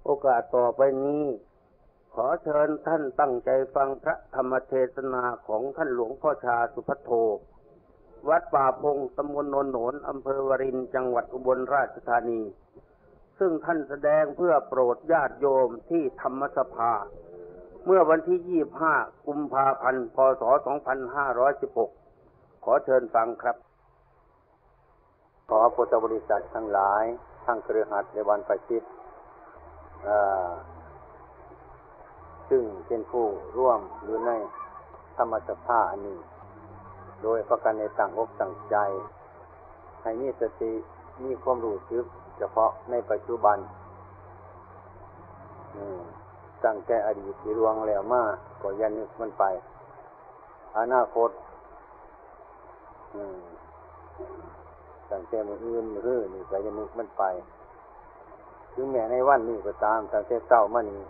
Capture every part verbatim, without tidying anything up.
โอกาสต่อไปนี้ ขอเชิญท่านตั้งใจฟังพระธรรมเทศนาของท่านหลวงพ่อชาสุภัทโท วัดป่าพง ตำบลโนนโหนน อำเภอวาริน จังหวัดอุบลราชธานี ซึ่งท่านแสดงเพื่อโปรดญาติโยมที่ธรรมสภา เมื่อวันที่ ยี่สิบห้า กุมภาพันธ์ พ.ศ. สองพันห้าร้อยสิบหก ขอเชิญฟังครับ ขอพุทธบริษัททั้งหลาย ทั้งคฤหัสถ์และบรรพชิต เอ่อ ซึ่งเป็นผู้ร่วมอยู่ในธรรมสภาอันนี้ โดยประการในตั้งอกตั้งใจ ให้มีสติ มีความรู้สึกเฉพาะในปัจจุบัน อืม ตั้งแต่อดีตที่ล่วงแล้วมา ก็อย่านึกมันไป อนาคต อืม ตั้งแต่มื้ออื่นมื้อฮื้อนี่ก็อย่านึกมันไป ถึงแม้ในวันนี้ก็ตาม ตั้งแต่เช้ามานี่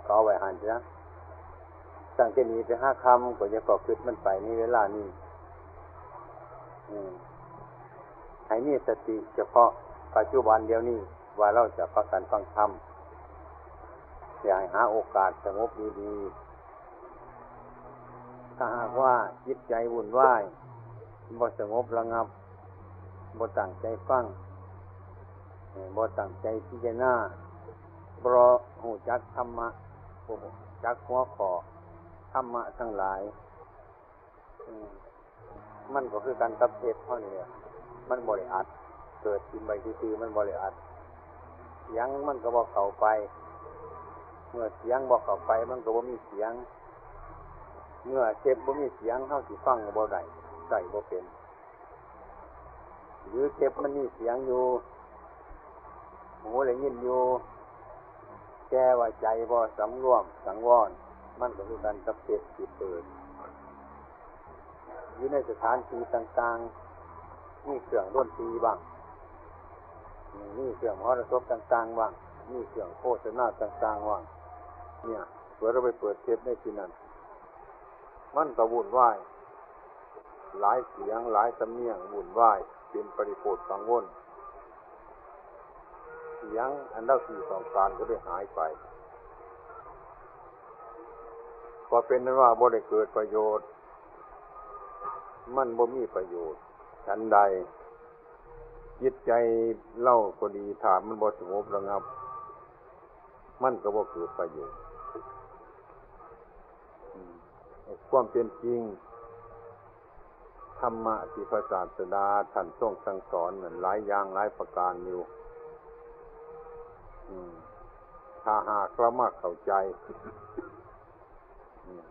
ก็เอาไว้หั่นซะ ตั้งแต่นี้ไปหาค่ำก็อย่าก็คิดมันไปในเวลานี้ อืม ให้มีสติเฉพาะปัจจุบันเดี๋ยวนี้ ว่าเราจะพากันฟังธรรม อย่าให้หาโอกาสสงบดีๆ ถ้าหากว่าจิตใจวุ่นวาย บ่สงบระงับ บ่ตั้งใจฟัง บ่ตั้งใจพิจารณา บ่ฮู้จักธรรมะ บ่ฮู้จักหัวข้อธรรมะทั้งหลาย อืม มันก็คือกันกับเพชรเฮานี่แหละ มันบ่ได้อัด เกิดขึ้นไว้ซื่อๆ มันบ่ได้อัด เสียงมันก็บ่เข้าไป เมื่อเสียงบ่เข้าไป มันก็บ่มีเสียง เมื่อเทปบ่มีเสียง เฮาสิฟังก็บ่ได้ ใช้บ่เป็น หรือเทปมันมีเสียงอยู่ หูได้ยินอยู่ แต่ว่าใจบ่สำรวมสังวร มันก็คือกันกับเพชรที่เปิด อยู่ในสถานที่ต่างๆ มีเครื่องดนตรีบ้าง มีเครื่องมหรสพต่างๆ บ้าง มีเครื่องโฆษณาต่างๆ บ้าง เนี่ย เผื่อเราไปเปิดเทปในที่นั้น มันก็วุ่นวาย หลายเสียง หลายสำเนียง วุ่นวาย เป็นปริโภทกังวล เสียงอันเราสิต้องการก็ได้หายไป ก็เป็นนั้นว่าบ่ได้เกิดประโยชน์ มันบ่มีประโยชน์ ฉันใด จิตใจเราก็ดี ถ้ามันบ่สงบระงับ มันก็บ่เกิดประโยชน์ อืม ความเป็นจริง ธรรมะที่พระศาสดาท่านทรงสั่งสอนนั้นหลายอย่างหลายประการอยู่ อืม ถ้าหากเรามาเข้าใจ อืม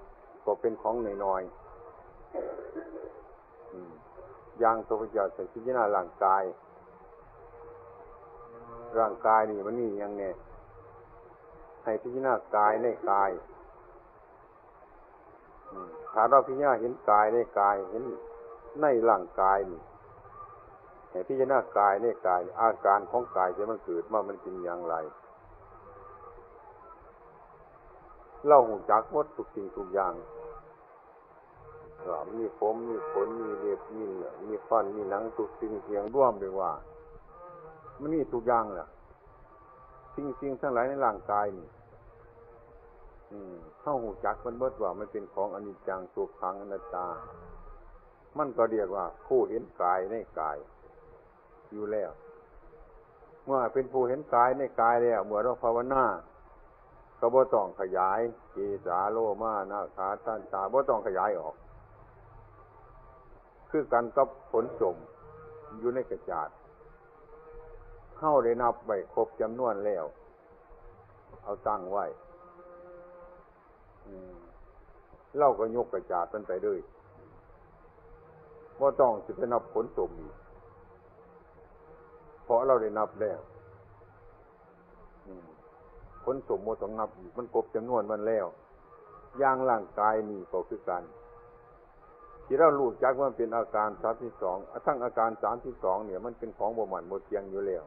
ก็เป็นของน้อยๆ อืม อย่างพระพุทธเจ้าทรงพิจารณาร่างกาย ร่างกายนี่มันมีหยังแน่ ให้พิจารณากายในกาย อืม ถ้าเราพิจารณาเห็นกายในกาย เห็นในร่างกายนี่ ให้พิจารณากายในกาย อาการของกายที่มันเกิดมามันเป็นอย่างไร เราฮู้จักหมดทุกสิ่งทุกอย่าง ว่ามีผม มีขน มีเล็บ มีเนื้อ มีฟัน มีหนัง ทุกสิ่งที่รวมเรียกว่า มันมีทุกอย่างแหละ สิ่ง สิ่งทั้งหลายในร่างกายนี่ อืม เฮาฮู้จักมันเบิดว่ามันเป็นของอนิจจัง ทุกขัง อนัตตา มันก็เรียกว่าผู้เห็นกายในกายอยู่แล้ว เมื่อเป็นผู้เห็นกายในกายแล้ว เมื่อเราภาวนา ก็บ่ต้องขยาย เกสา โลมา นาขา ตันตา บ่ต้องขยายออก คือกันกับผลส้มอยู่ในกระจาด เฮาได้นับไว้ครบจำนวนแล้ว เอาตั้งไว้ อืม เราก็ยกกระจาดมันไปเลย บ่ต้องสิไปนับผลส้มอีก เพราะเราได้นับแล้ว อืม ผลส้มบ่ต้องนับอีก มันครบจำนวนมันแล้ว อย่างร่างกายนี่ก็คือกัน ที่เรารู้จักมันเป็นอาการสามสิบสอง ทั้งอาการสามสิบสองเนี่ย มันเป็นของบ่มั่นบ่เที่ยงอยู่แล้ว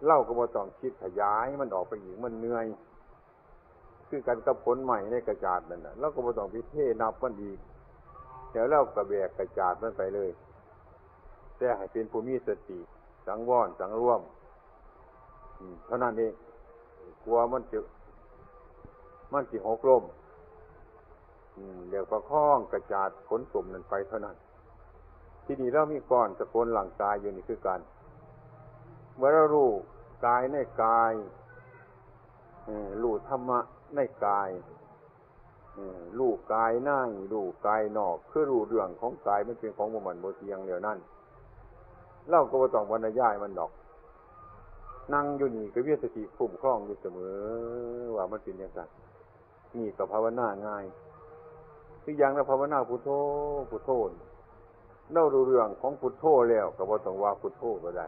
เราก็บ่ต้องคิดขยายมันออกไปอีก มันเหนื่อย คือกันกับผลไม้ในกระจาดนั่นน่ะ เราก็บ่ต้องไปเทนับมันอีก แล้วเราก็แบกกระจาดมันไปเลย แต่ให้เป็นผู้มีสติ สังวร สังรวม อืม เท่านั้นเอง กลัวมันจะ มันสิหกล้ม อืม เดี๋ยวประคองกระจาดขนส้มนั่นไปเท่านั้น ที่นี่เรามีก้อนสกุลร่างกายอยู่นี่คือกัน เมื่อเรารู้กายในกาย เออ รู้ธรรมะในกาย เออ รู้กายใน รู้กายนอก คือรู้เรื่องของกายมันเป็นของบ่มันบ่เที่ยงแล้วนั้น เราก็บ่ต้องบรรยายมันดอก นั่งอยู่นี่ก็มีสติคุ้มครองอยู่เสมอ ว่ามันเป็นจั่งซั้น นี่ก็ภาวนาง่าย คืออย่างเราภาวนาพุทโธ พุทโธนี่ เรารู้เรื่องของพุทโธแล้วก็บ่ต้องว่าพุทโธก็ได้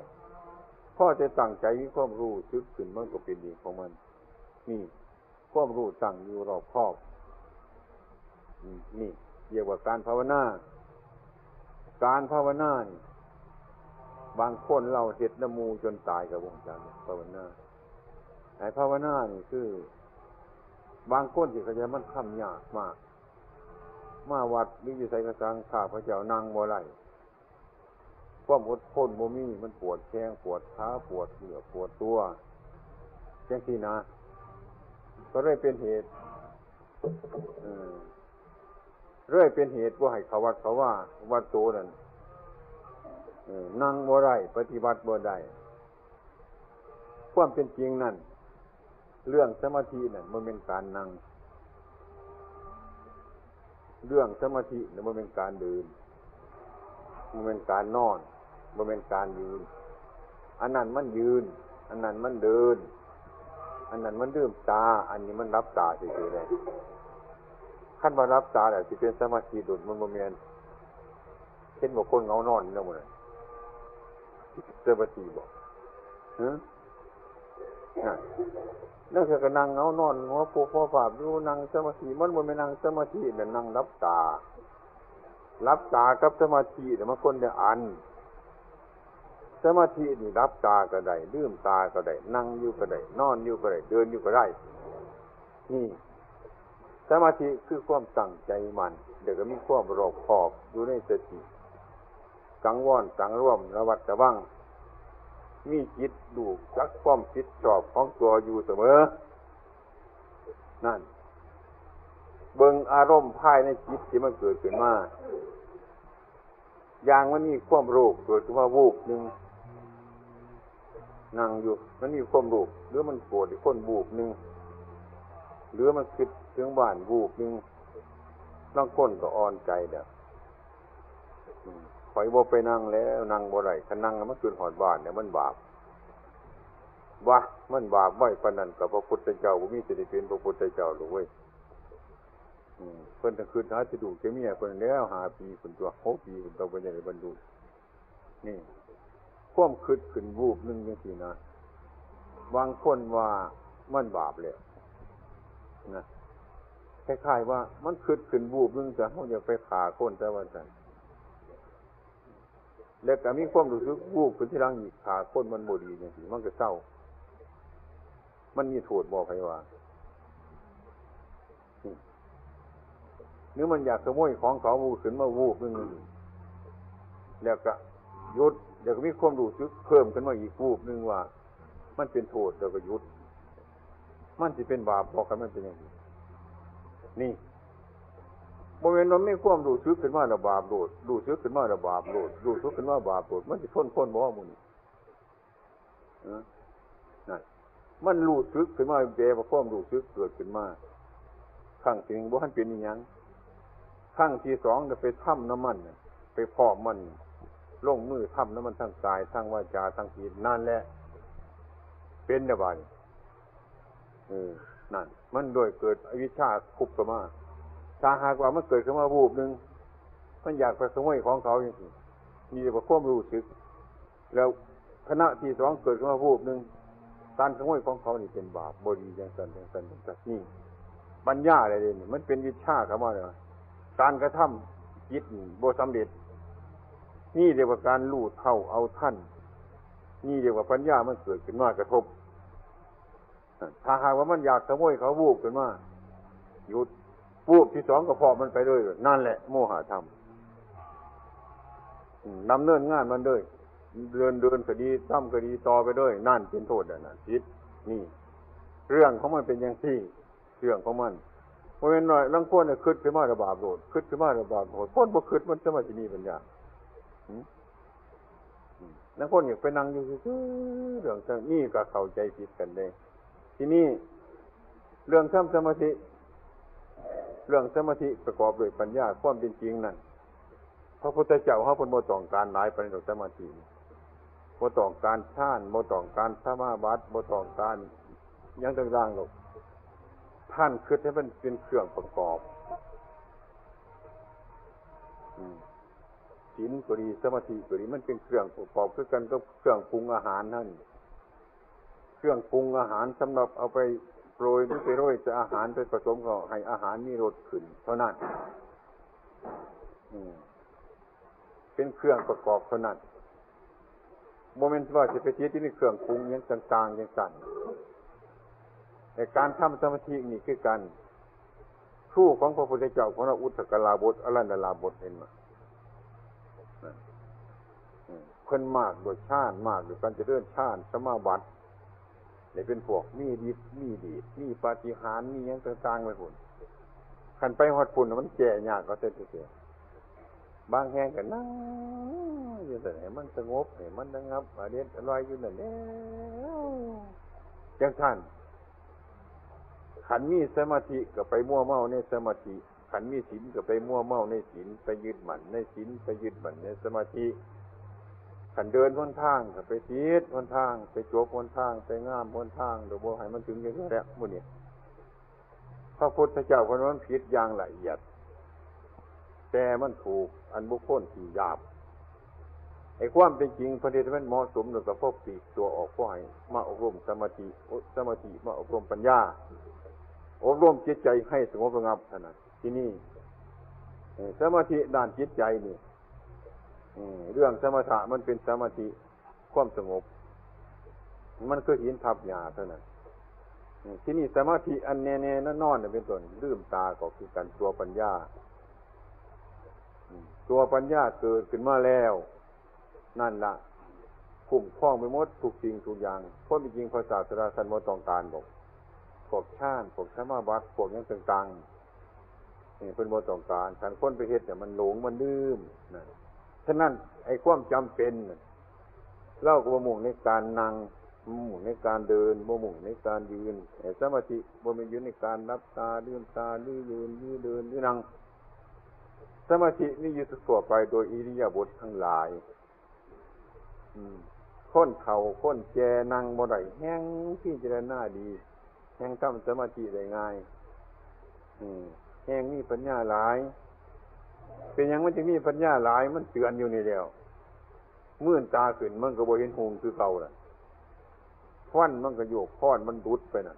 พอแต่ตั้งใจมีความรู้สึกขึ้นมันก็เป็นเองของมัน นี่ ความรู้ตั้งอยู่รอบคอบ อืม นี่เรียกว่าการภาวนา การภาวนานี่ บางคนเราเฮ็ดนำหมู่จนตายก็บ่ฮู้จักภาวนา ไอ้ภาวนานี่คือ บางคนสิเข้าใจมันทำยากมาก มาวัดหรืออยู่ไสก็ตาม ข้าพเจ้านั่งบ่ได้ ความอดทนบ่มี มันปวดแข้ง ปวดขา ปวดเนื้อ ปวดตัว จั่งซี้นะ ก็เลยเป็นเหตุ เออ เลยเป็นเหตุบ่ให้เข้าวัดเข้าวา วัดโตนั่น เออ นั่งบ่ได้ ปฏิบัติบ่ได้ ความเป็นจริงนั่น เรื่องสมาธินั่นบ่แม่นการนั่ง เรื่องสมาธินั่นบ่แม่นการเดิน บ่แม่นการนอน บ่แม่นการยืน อันนั้นมันยืน อันนั้นมันเดิน อันนั้นมันลืมตา อันนี้มันหลับตาซื่อๆ เลย คันว่าหลับตาแล้วสิเป็นสมาธิโดด มันบ่แม่น เห็นบ่คนเหงานอนอยู่นำมื้อนั้น สมาธิบ่ ฮะ นั่น ลางเทื่อก็นั่งเหงานอน หัวโปกหัวปาบอยู่ นั่งสมาธิ มันบ่แม่นนั่งสมาธิ นั่นนั่งหลับตา หลับตากับสมาธิน่ะมันคนละอัน สมาธินี่หลับตาก็ได้ ลืมตาก็ได้ นั่งอยู่ก็ได้ นอนอยู่ก็ได้ เดินอยู่ก็ได้ นี่ สมาธิคือความตั้งใจมั่น แล้วก็มีความรอบคอบอยู่ในสติ สังวรสังรวม ระวัดระวัง มีจิตรู้จักความผิดชอบของตัวอยู่เสมอ นั่น เบิ่งอารมณ์ภายในจิตที่มันเกิดขึ้นมา อย่างมันมีความโลภเกิดขึ้นมาวูบหนึ่ง นั่งอยู่ มันมีความโลภ หรือมันโกรธอีกคนวูบหนึ่ง หรือมันคิดถึงบ้านวูบหนึ่ง บางคนก็อ่อนใจแล้ว อืม ข้อยบ่ไปนั่งแล้ว นั่งบ่ได้ คันนั่งแล้วมันคิดฮอดบ้านเนี่ย มันบาป วะ มันบาปไว้ปานนั้น กับพระพุทธเจ้าบ่มีสิได้เป็นพระพุทธเจ้าดอกเว้ย อืม เพิ่นต้องคิดหาแต่ลูกแต่เมียเพิ่นแล้ว ห้าปีพุ้นตั๊ว หกปีพุ้นตั๊ว เพิ่นจั่งได้บรรลุ นี่ ความคิดขึ้นวูบหนึ่งจั่งซี้นะ บางคนว่ามันบาปแล้วนะ คล้ายๆว่ามันคิดขึ้นวูบหนึ่ง แต่เฮาอยากไปฆ่าคน แต่ว่าซั่น แล้วก็มีความรู้สึกวูบขึ้นทีหลังอีก ฆ่าคนมันบ่ดีจั่งซี้ มันก็เซา มันมีโทษบ่ ไผว่า หรือมันอยากขโมยของเขา ขึ้นมาวูบหนึ่ง แล้วก็หยุด แล้วก็มีความรู้สึกเพิ่มขึ้นมาอีกวูบหนึ่งว่า มันเป็นโทษ แล้วก็หยุด มันสิเป็นบาปบ่ คันมันเป็นจั่งซี้ นี่ บ่แม่นว่ามีความรู้สึกขึ้นมาแล้วบาปโลด รู้สึกขึ้นมาแล้วบาปโลด รู้สึกขึ้นมาบาปโลด มันสิทนคนบ่ หมู่นี้ เออ นั่น มันรู้สึกขึ้นมา แปลว่าความรู้สึกเกิดขึ้นมา ครั้งที่หนึ่งบ่ทันเป็นอิหยัง ครั้งที่สองน่ะไปทำนำมันน่ะ ไปพร้อมมัน ลงมือทำนำมันทั้งกาย ทั้งวาจา ทั้งจิต นั่นแหละ เป็นแล้วบาดนี้ เออ นั่น มันโดยเกิดอวิชชาคุบเข้ามา ถ้าหากว่ามันเกิดขึ้นมาวูบหนึ่ง มันอยากไปขโมยของเขาจั่งซี้ นี่เรียกว่าความรู้สึก แล้วขณะที่สองเกิดขึ้นมาวูบหนึ่ง การขโมยของเขานี่เป็นบาป บ่ดีจั่งซั้น จั่งซั้น จั่งซั้น นี่ ปัญญาอะไรเด้นี่ มันเป็นวิชชาเข้ามาแล้ว การกระทำจิตนี่บ่สำเร็จ นี่เรียกว่าการรู้เท่าเอาทัน นี่เรียกว่าปัญญามันเกิดขึ้นมากระทบ ถ้าหากว่ามันอยากขโมยเขา วูบขึ้นมา หยุด วูบที่สองก็พร้อมมันไปเลย นั่นแหละโมหะธรรม อืม ดำเนินงานมันเลย เดิน เดินก็ดี ทำก็ดี ต่อไปเลย นั่นเป็นโทษแล้วนะ ผิด นี่ เรื่องของมันเป็นอย่างที่ เรื่องของมัน เพราะแม่นน้อยลางคนเนี่ยคิดขึ้นมาระบาปโลด คิดขึ้นมาระบาปโลด คนบ่คิดมันจะมาที่นี่ปัญญา ลางคนอยากไปนั่งอยู่ซื่อๆเรื่องนี้ก็เข้าใจผิดกันเลย ทีนี้เรื่องทำสมาธิ เรื่องสมาธิประกอบด้วยปัญญา ความเป็นจริงนั่น พระพุทธเจ้าเขาเพิ่นบ่ต้องการหลายปานใดดอกสมาธิ บ่ต้องการฌาน บ่ต้องการสมาบัติ บ่ต้องการหยังต่างๆหรอก ท่านคิดให้มันเป็นเครื่องประกอบ อืม ศีลก็ดี สมาธิก็ดี มันเป็นเครื่องประกอบคือกันกับเครื่องปรุงอาหารนั่น เครื่องปรุงอาหารสำหรับเอาไปโปรยหรือไปโรยใส่อาหาร ไปผสมเข้าให้อาหารมีรสขึ้นเท่านั้น อืม เป็นเครื่องประกอบเท่านั้น บ่แม่นว่าสิไปติดอยู่ในเครื่องปรุงหยังต่างๆจังซั่น แต่การทำสมาธินี่คือกัน ครูของพระพุทธเจ้าของเรา อุทกลาบท อรัญญลาบท เห็นบ่ นั่น อืม เพิ่นมากด้วยฌาน มากด้วยการเจริญฌานสมาบัติ ได้เป็นพวกมีฤทธิ์ มีเดช มีปาฏิหาริย์ มีหยังต่างๆไปพุ้น คันไปฮอดพุ้นน่ะมันแก้ยากกว่าแต่เทื่อ บางแห่งก็นั่งอยู่แต่ให้มันสงบ ให้มันระงับ อเด็ดอร่อยอยู่นั่นแหละ จังซั่น คันมีสมาธิก็ไปมัวเมาในสมาธิ คันมีศีลก็ไปมัวเมาในศีล ไปยึดมั่นในศีล ไปยึดมั่นในสมาธิ คันเดินหนทางก็ไปติดหนทาง ไปจบหนทาง ไปงามหนทาง โดยบ่ให้มันถึงจังซี่แหละ หมู่นี้ พระพุทธเจ้าเพิ่นว่ามันผิดอย่างละเอียด แต่มันถูกอันบุคคลที่หยาบ ไอ้ความเป็นจริงเพิ่นเฮ็ดให้มันเหมาะสม แล้วก็พอปลีกตัวออก พอให้มาอบรมสมาธิ โอ้ สมาธิมาอบรมปัญญา อบรมจิตใจให้สงบระงับเท่านั้น ทีนี้ เอ่อ สมาธิด้านจิตใจนี่ อืม เรื่องสมถะมันเป็นสมาธิ ความสงบ มันคือหินทับหญ้าเท่านั้น อืม ทีนี้สมาธิอันแน่ๆนอนๆน่ะเป็นต้น ลืมตาก็คือกัน ตัวปัญญา อืม ตัวปัญญาเกิดขึ้นมาแล้ว นั่นละคุ้มครองไปหมดทุกสิ่งทุกอย่าง เพราะมีจริงพระศาสดาท่านบ่ต้องการดอก พวกฌาน พวกสมาบัติ พวกหยังต่างๆ นี่เพิ่นบ่ต้องการ คันคนไปเฮ็ดเนี่ยมันหลงมันลืมนะ ฉะนั้นไอ้ความจำเป็นน่ะ เราก็บ่มุ่งในการนั่ง บ่มุ่งในการเดิน บ่มุ่งในการยืน ไอ้สมาธิบ่แม่นอยู่ในการหลับตา ลืมตา หรือยืน หรือเดิน หรือนั่ง สมาธิมีอยู่ทั่วไปโดยอิริยาบถทั้งหลาย อืม คนเฒ่าคนแก่นั่งบ่ได้ แฮ่งพิจารณาดี แฮ่งทำสมาธิได้ง่าย อืม แฮ่งมีปัญญาหลาย เป็นหยังมันจึงมีปัญญาหลาย มันเตือนอยู่นี่แล้ว มื่นตาขึ้นมันก็บ่เห็นหุงคือเก่าล่ะ ฟันมันก็โยก ค้อนมันหลุดไปน่ะ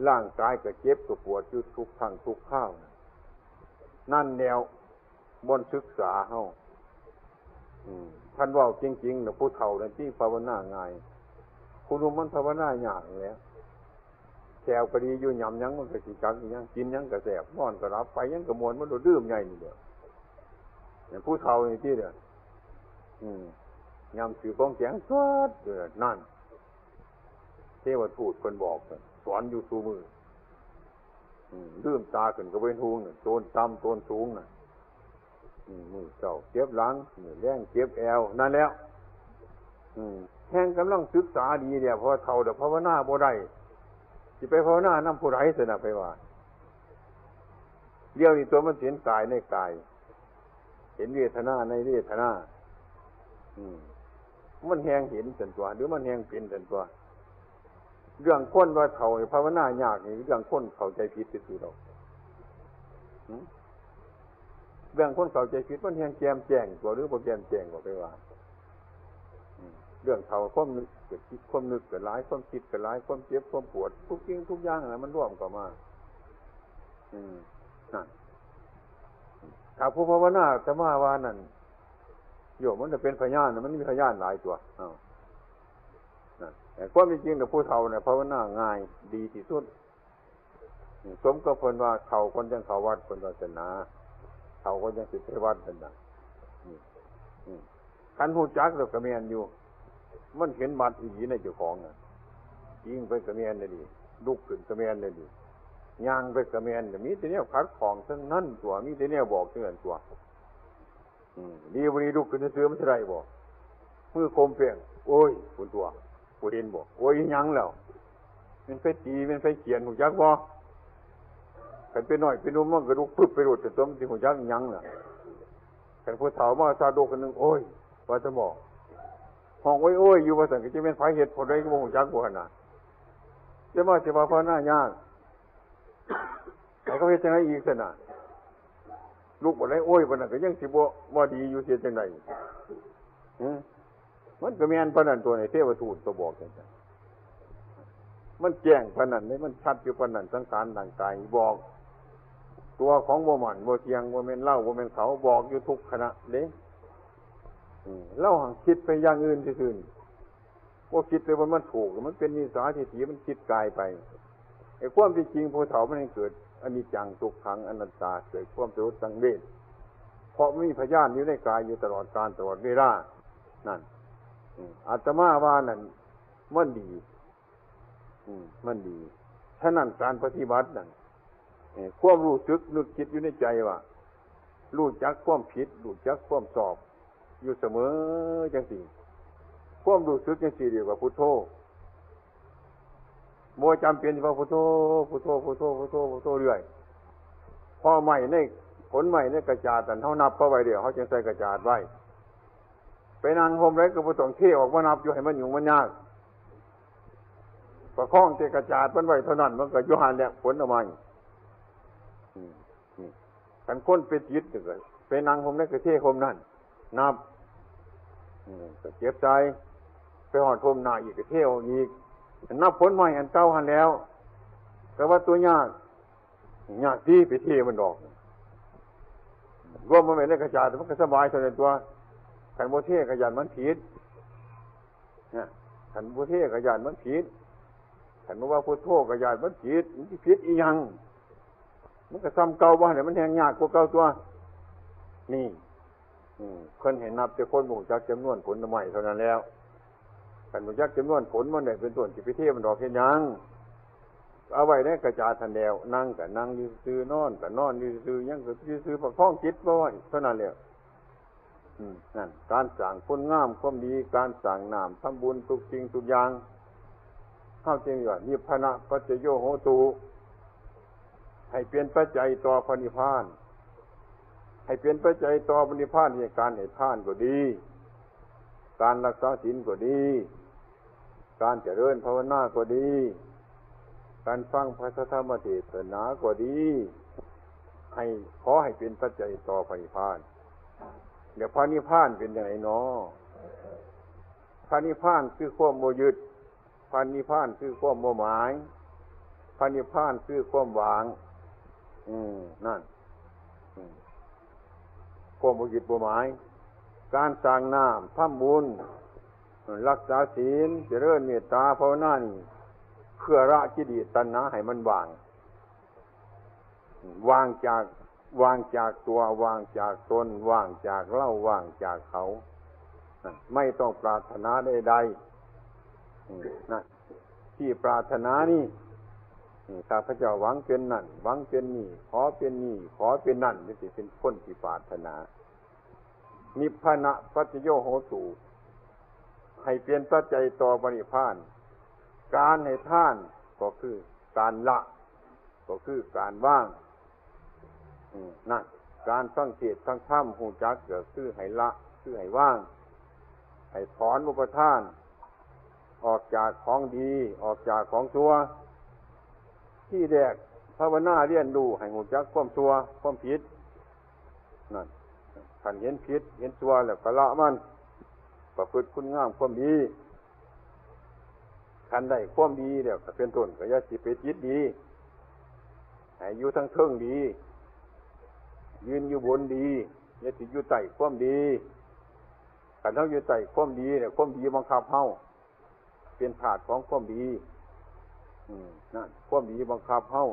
ร่างกายก็เจ็บก็ปวดอยู่ทุกครั้งทุกคราวน่ะ นั่นแล้ว บ่อนศึกษาเฮา อืม ท่านเว้าจริงๆน่ะ ผู้เฒ่านั่นที่ภาวนาง่าย ผู้หนุ่มมันภาวนายากแหล้ว แขวก็ดีอยู่ หยำหยังมันก็สิจักอีหยัง กินหยังก็แซ่บ นอนก็หลับ ไปหยังก็ม่วน มันโลดลืมใหญ่นี่แหละ เนี่ย ผู้เฒ่านี่ติเด้อ อืม ยามถือของแข็ง สวด เด้อ นั่น เทวทูตเพิ่นบอก สอนอยู่ซุมื้อ อืม ลืมตาขึ้นก็เป็นหุงน่ะ โตนต่ำโตนสูงน่ะ อืม มื้อเช้าเจ็บหลัง มื้อแลงเจ็บแอว นั่นแล้ว อืม แฮ่งกำลังศึกษาดีแล้ว เพราะว่าเฒ่าแล้วภาวนาบ่ได้ สิไปภาวนานำผู้ใดซั่นน่ะ ไปว่า เดี๋ยวนี้ตัวมันเห็นกายในกาย เห็นเวทนาในเวทนา อืม มันแฮ่งเห็นซั่นตั๊ว หรือมันแฮ่งเป็นซั่นตั๊ว เรื่องคนว่าเฒ่านี่ภาวนายากนี่ เรื่องคนเข้าใจผิดซื่อๆดอก หึ เรื่องคนเข้าใจผิด มันแฮ่งแจ่มแจ้งตั๊ว หรือบ่แจ่มแจ้งก็ไปว่า อืม เรื่องเฒ่า ความนึกก็คิด ความนึกก็หลาย ความคิดก็หลาย ความเจ็บ ความปวด ทุกสิ่งทุกอย่างน่ะ มันรวมเข้ามา อืม นั่น ถ้าผู้ภาวนาจะมาว่านั่น โยมมันจะเป็นพยานน่ะ มันมีพยานหลายตั๊ว อ้าว นั่น แต่ความเป็นจริงน่ะ ผู้เฒ่าเนี่ยภาวนาง่ายดีที่สุด สมกับเพิ่นว่า เฒ่าก่อนจั่งเข้าวัด เพิ่นว่าซั่นนะ เฒ่าก่อนจั่งสิไปวัดซั่นนะ อืม อืม คันฮู้จักแล้วก็แม่นอยู่ มันเห็นวัดอีหลีในเจ้าของน่ะ จริงไปก็แม่นน่ะดิ ลุกขึ้นก็แม่นเลยดิ ย่างไปก็แม่น มีแต่แนวขัดข้องทั้งนั้นตัว มีแต่แนวบอกทั้งนั้นตัว อืม ดีบ่ดีลุกขึ้นซื่อๆ มันสิได้บ่ มือโคมแป้ง โอ้ย คุณตัว บ่เห็นบ่ โอ้ย อีหยังแล้ว มันไปตี มันไปเขียน ฮู้จักบ่ คันเป็นน้อยเป็นหนุ่มมันก็ลุกปึ๊บไปโลด แต่ตัวมันสิฮู้จักอีหยังล่ะ คันผู้เฒ่ามาซาดกคนหนึ่ง โอ้ย ว่าจะบอก ห้องโอ้ยๆ อยู่ว่าซั่น ก็จะเป็นไผเฮ็ด ผู้ใดก็บ่ฮู้จักบ่หั่นน่ะ จะมาสิว่าภาวนายาก ให้เขาเฮ็ดจังได๋อีกซั่นน่ะ ลูกบ่ได้โอ้ยปานนั้นก็ยังสิบ่ว่าดีอยู่ สิเฮ็ดจังได๋ หือ มันก็แม่นปานนั้นตัวนี้ เทวทูตก็บอกจังซั่น มันแจ้งปานนั้นเด้ มันชัดอยู่ปานนั้น สังขารร่างกายบอก ตัวของบ่มั่นบ่เที่ยง บ่แม่นเรา บ่แม่นเขา บอกอยู่ทุกขณะเด้ อืม เราหั้นคิดไปอย่างอื่นซื่อๆ นี่ บ่คิดเลยว่ามันถูก มันเป็นมิจฉาทิฏฐิ มันคิดกายไป ไอ้ความที่จริงผู้เฒ่ามันให้เกิดอนิจจังทุกขังอนัตตา เกิดความสลดสังเวช เพราะมันมีพยานอยู่ในกายอยู่ตลอดกาลตลอดเวลา นั่น อืม อาตมาว่านั่นมันดี อืม มันดี ฉะนั้นการปฏิบัตินั่น เอ่อ ความรู้สึกนึกคิดอยู่ในใจว่า รู้จักความผิด รู้จักความชอบ อยู่เสมอจังซี่ ความรู้สึกจังซี่เรียกว่าพุทโธ บ่จำเป็นสิว่าพุทโธ พุทโธ พุทโธ พุทโธ พุทโธเรื่อย เพราะไม้ใน ผลไม้ในกระจาดนั่น เฮานับเอาไว้เด้อ เฮาจั่งใส่กระจาดไว้ ไปนั่งโฮมใดก็บ่ต้องเทออกมานับอยู่ ให้มันยุ่งมันยาก ประคองแต่กระจาดมันไว้เท่านั้น มันก็อยู่หั่นแหละ ผลไม้ อืม นี่ คันคนไปติดนี่ก็ไปนั่งโฮมใดก็เทโฮมนั่น นับ อืม ก็เก็บใส่ ไปฮอดโฮมหน้าอีกก็เทออกอีก นับผลไม้อันเก่าหั่นแหล้ว แต่ว่าตัวยาก ยากติไปเทมันออก รวมมันไว้ในกระจาด มันก็สบายเท่านั้นตัว คันบ่เทก็ย้านมันผิด นะ คันบ่เทก็ย้านมันผิด คันบ่ว่าพุทโธก็ย้านมันผิด มันสิผิดอีหยัง มันก็ซ่ำเก่าบ่หั่นแหละ มันแฮ่งยากกว่าเก่าตัว นี่ อืม เพิ่นให้นับแต่คนบ่รู้จักจำนวนผลไม้เท่านั้นแล้ว คันรู้จักจำนวนผลมันได้เป็นต้น สิไปเทมันออกเฮ็ดหยัง เอาไว้ในกระจาดหั่นแหล้ว นั่งก็นั่งอยู่ซื่อๆ นอนก็นอนอยู่ซื่อๆ หยังก็อยู่ซื่อๆ ประคองจิตบ่ไว้เท่านั้นแหละ อืม นั่น การสร้างคุณงามความดี การสร้างน้ำทำบุญทุกสิ่งทุกอย่าง เฮาจึงว่า นิพพานะปัจจโยโหตุ ให้เป็นปัจจัยต่อพระนิพพาน ให้เป็นปัจจัยต่อพระนิพพาน ในการให้ทานก็ดี การรักษาศีลก็ดี การเจริญภาวนาก็ดี การฟังพระธรรมเทศนาก็ดี ให้ ขอให้เป็นปัจจัยต่อพระนิพพาน เดี๋ยวพระนิพพานเป็นจั่งใด๋น้อ พระนิพพานคือความบ่ยึด พระนิพพานคือความบ่หมาย พระนิพพานคือความว่าง อืม นั่น อืม ความบ่ยึดบ่หมาย การสร้างน้ำ ทำบุญ รักษาศีล เจริญเมตตาภาวนานี่ เพื่อละกิเลสตัณหาให้มันว่าง ว่างจาก ว่างจากตัว ว่างจากตน ว่างจากเรา ว่างจากเขา ไม่ต้องปรารถนาใดๆ อืม นะ ที่ปรารถนานี่ อืม ข้าพเจ้าหวังเป็นนั่น หวังเป็นนี่ ขอเป็นนี่ ขอเป็นนั่น นี่สิเป็นคนที่ปรารถนา นิพพานะปัจจโยโหตุ ให้เป็นปัจจัยต่อพระนิพพาน การให้ทานก็คือการละ ก็คือการวาง อืม นั่น การฟังเทศน์ฟังธรรม ฮู้จักก็คือให้ละ คือให้วาง ให้ถอนอุปาทาน ออกจากของดี ออกจากของชั่ว ที่แรกภาวนาเรียนรู้ให้ฮู้จักความชั่ว ความผิด นั่น คันเห็นผิด เห็นชั่วแล้วก็ละมัน ประพฤติคุณงามความดี คันได้ความดีแล้วก็เป็นต้น ก็อย่าสิไปติดดี ให้อยู่ทางเทิงดี ยืนอยู่บนดี อย่าสิอยู่ใต้ความดี คันเฮาอยู่ใต้ความดีเนี่ย ความดีบังคับเฮา เป็นทาสของความดี อืม นั่น ความดีบังคับเฮา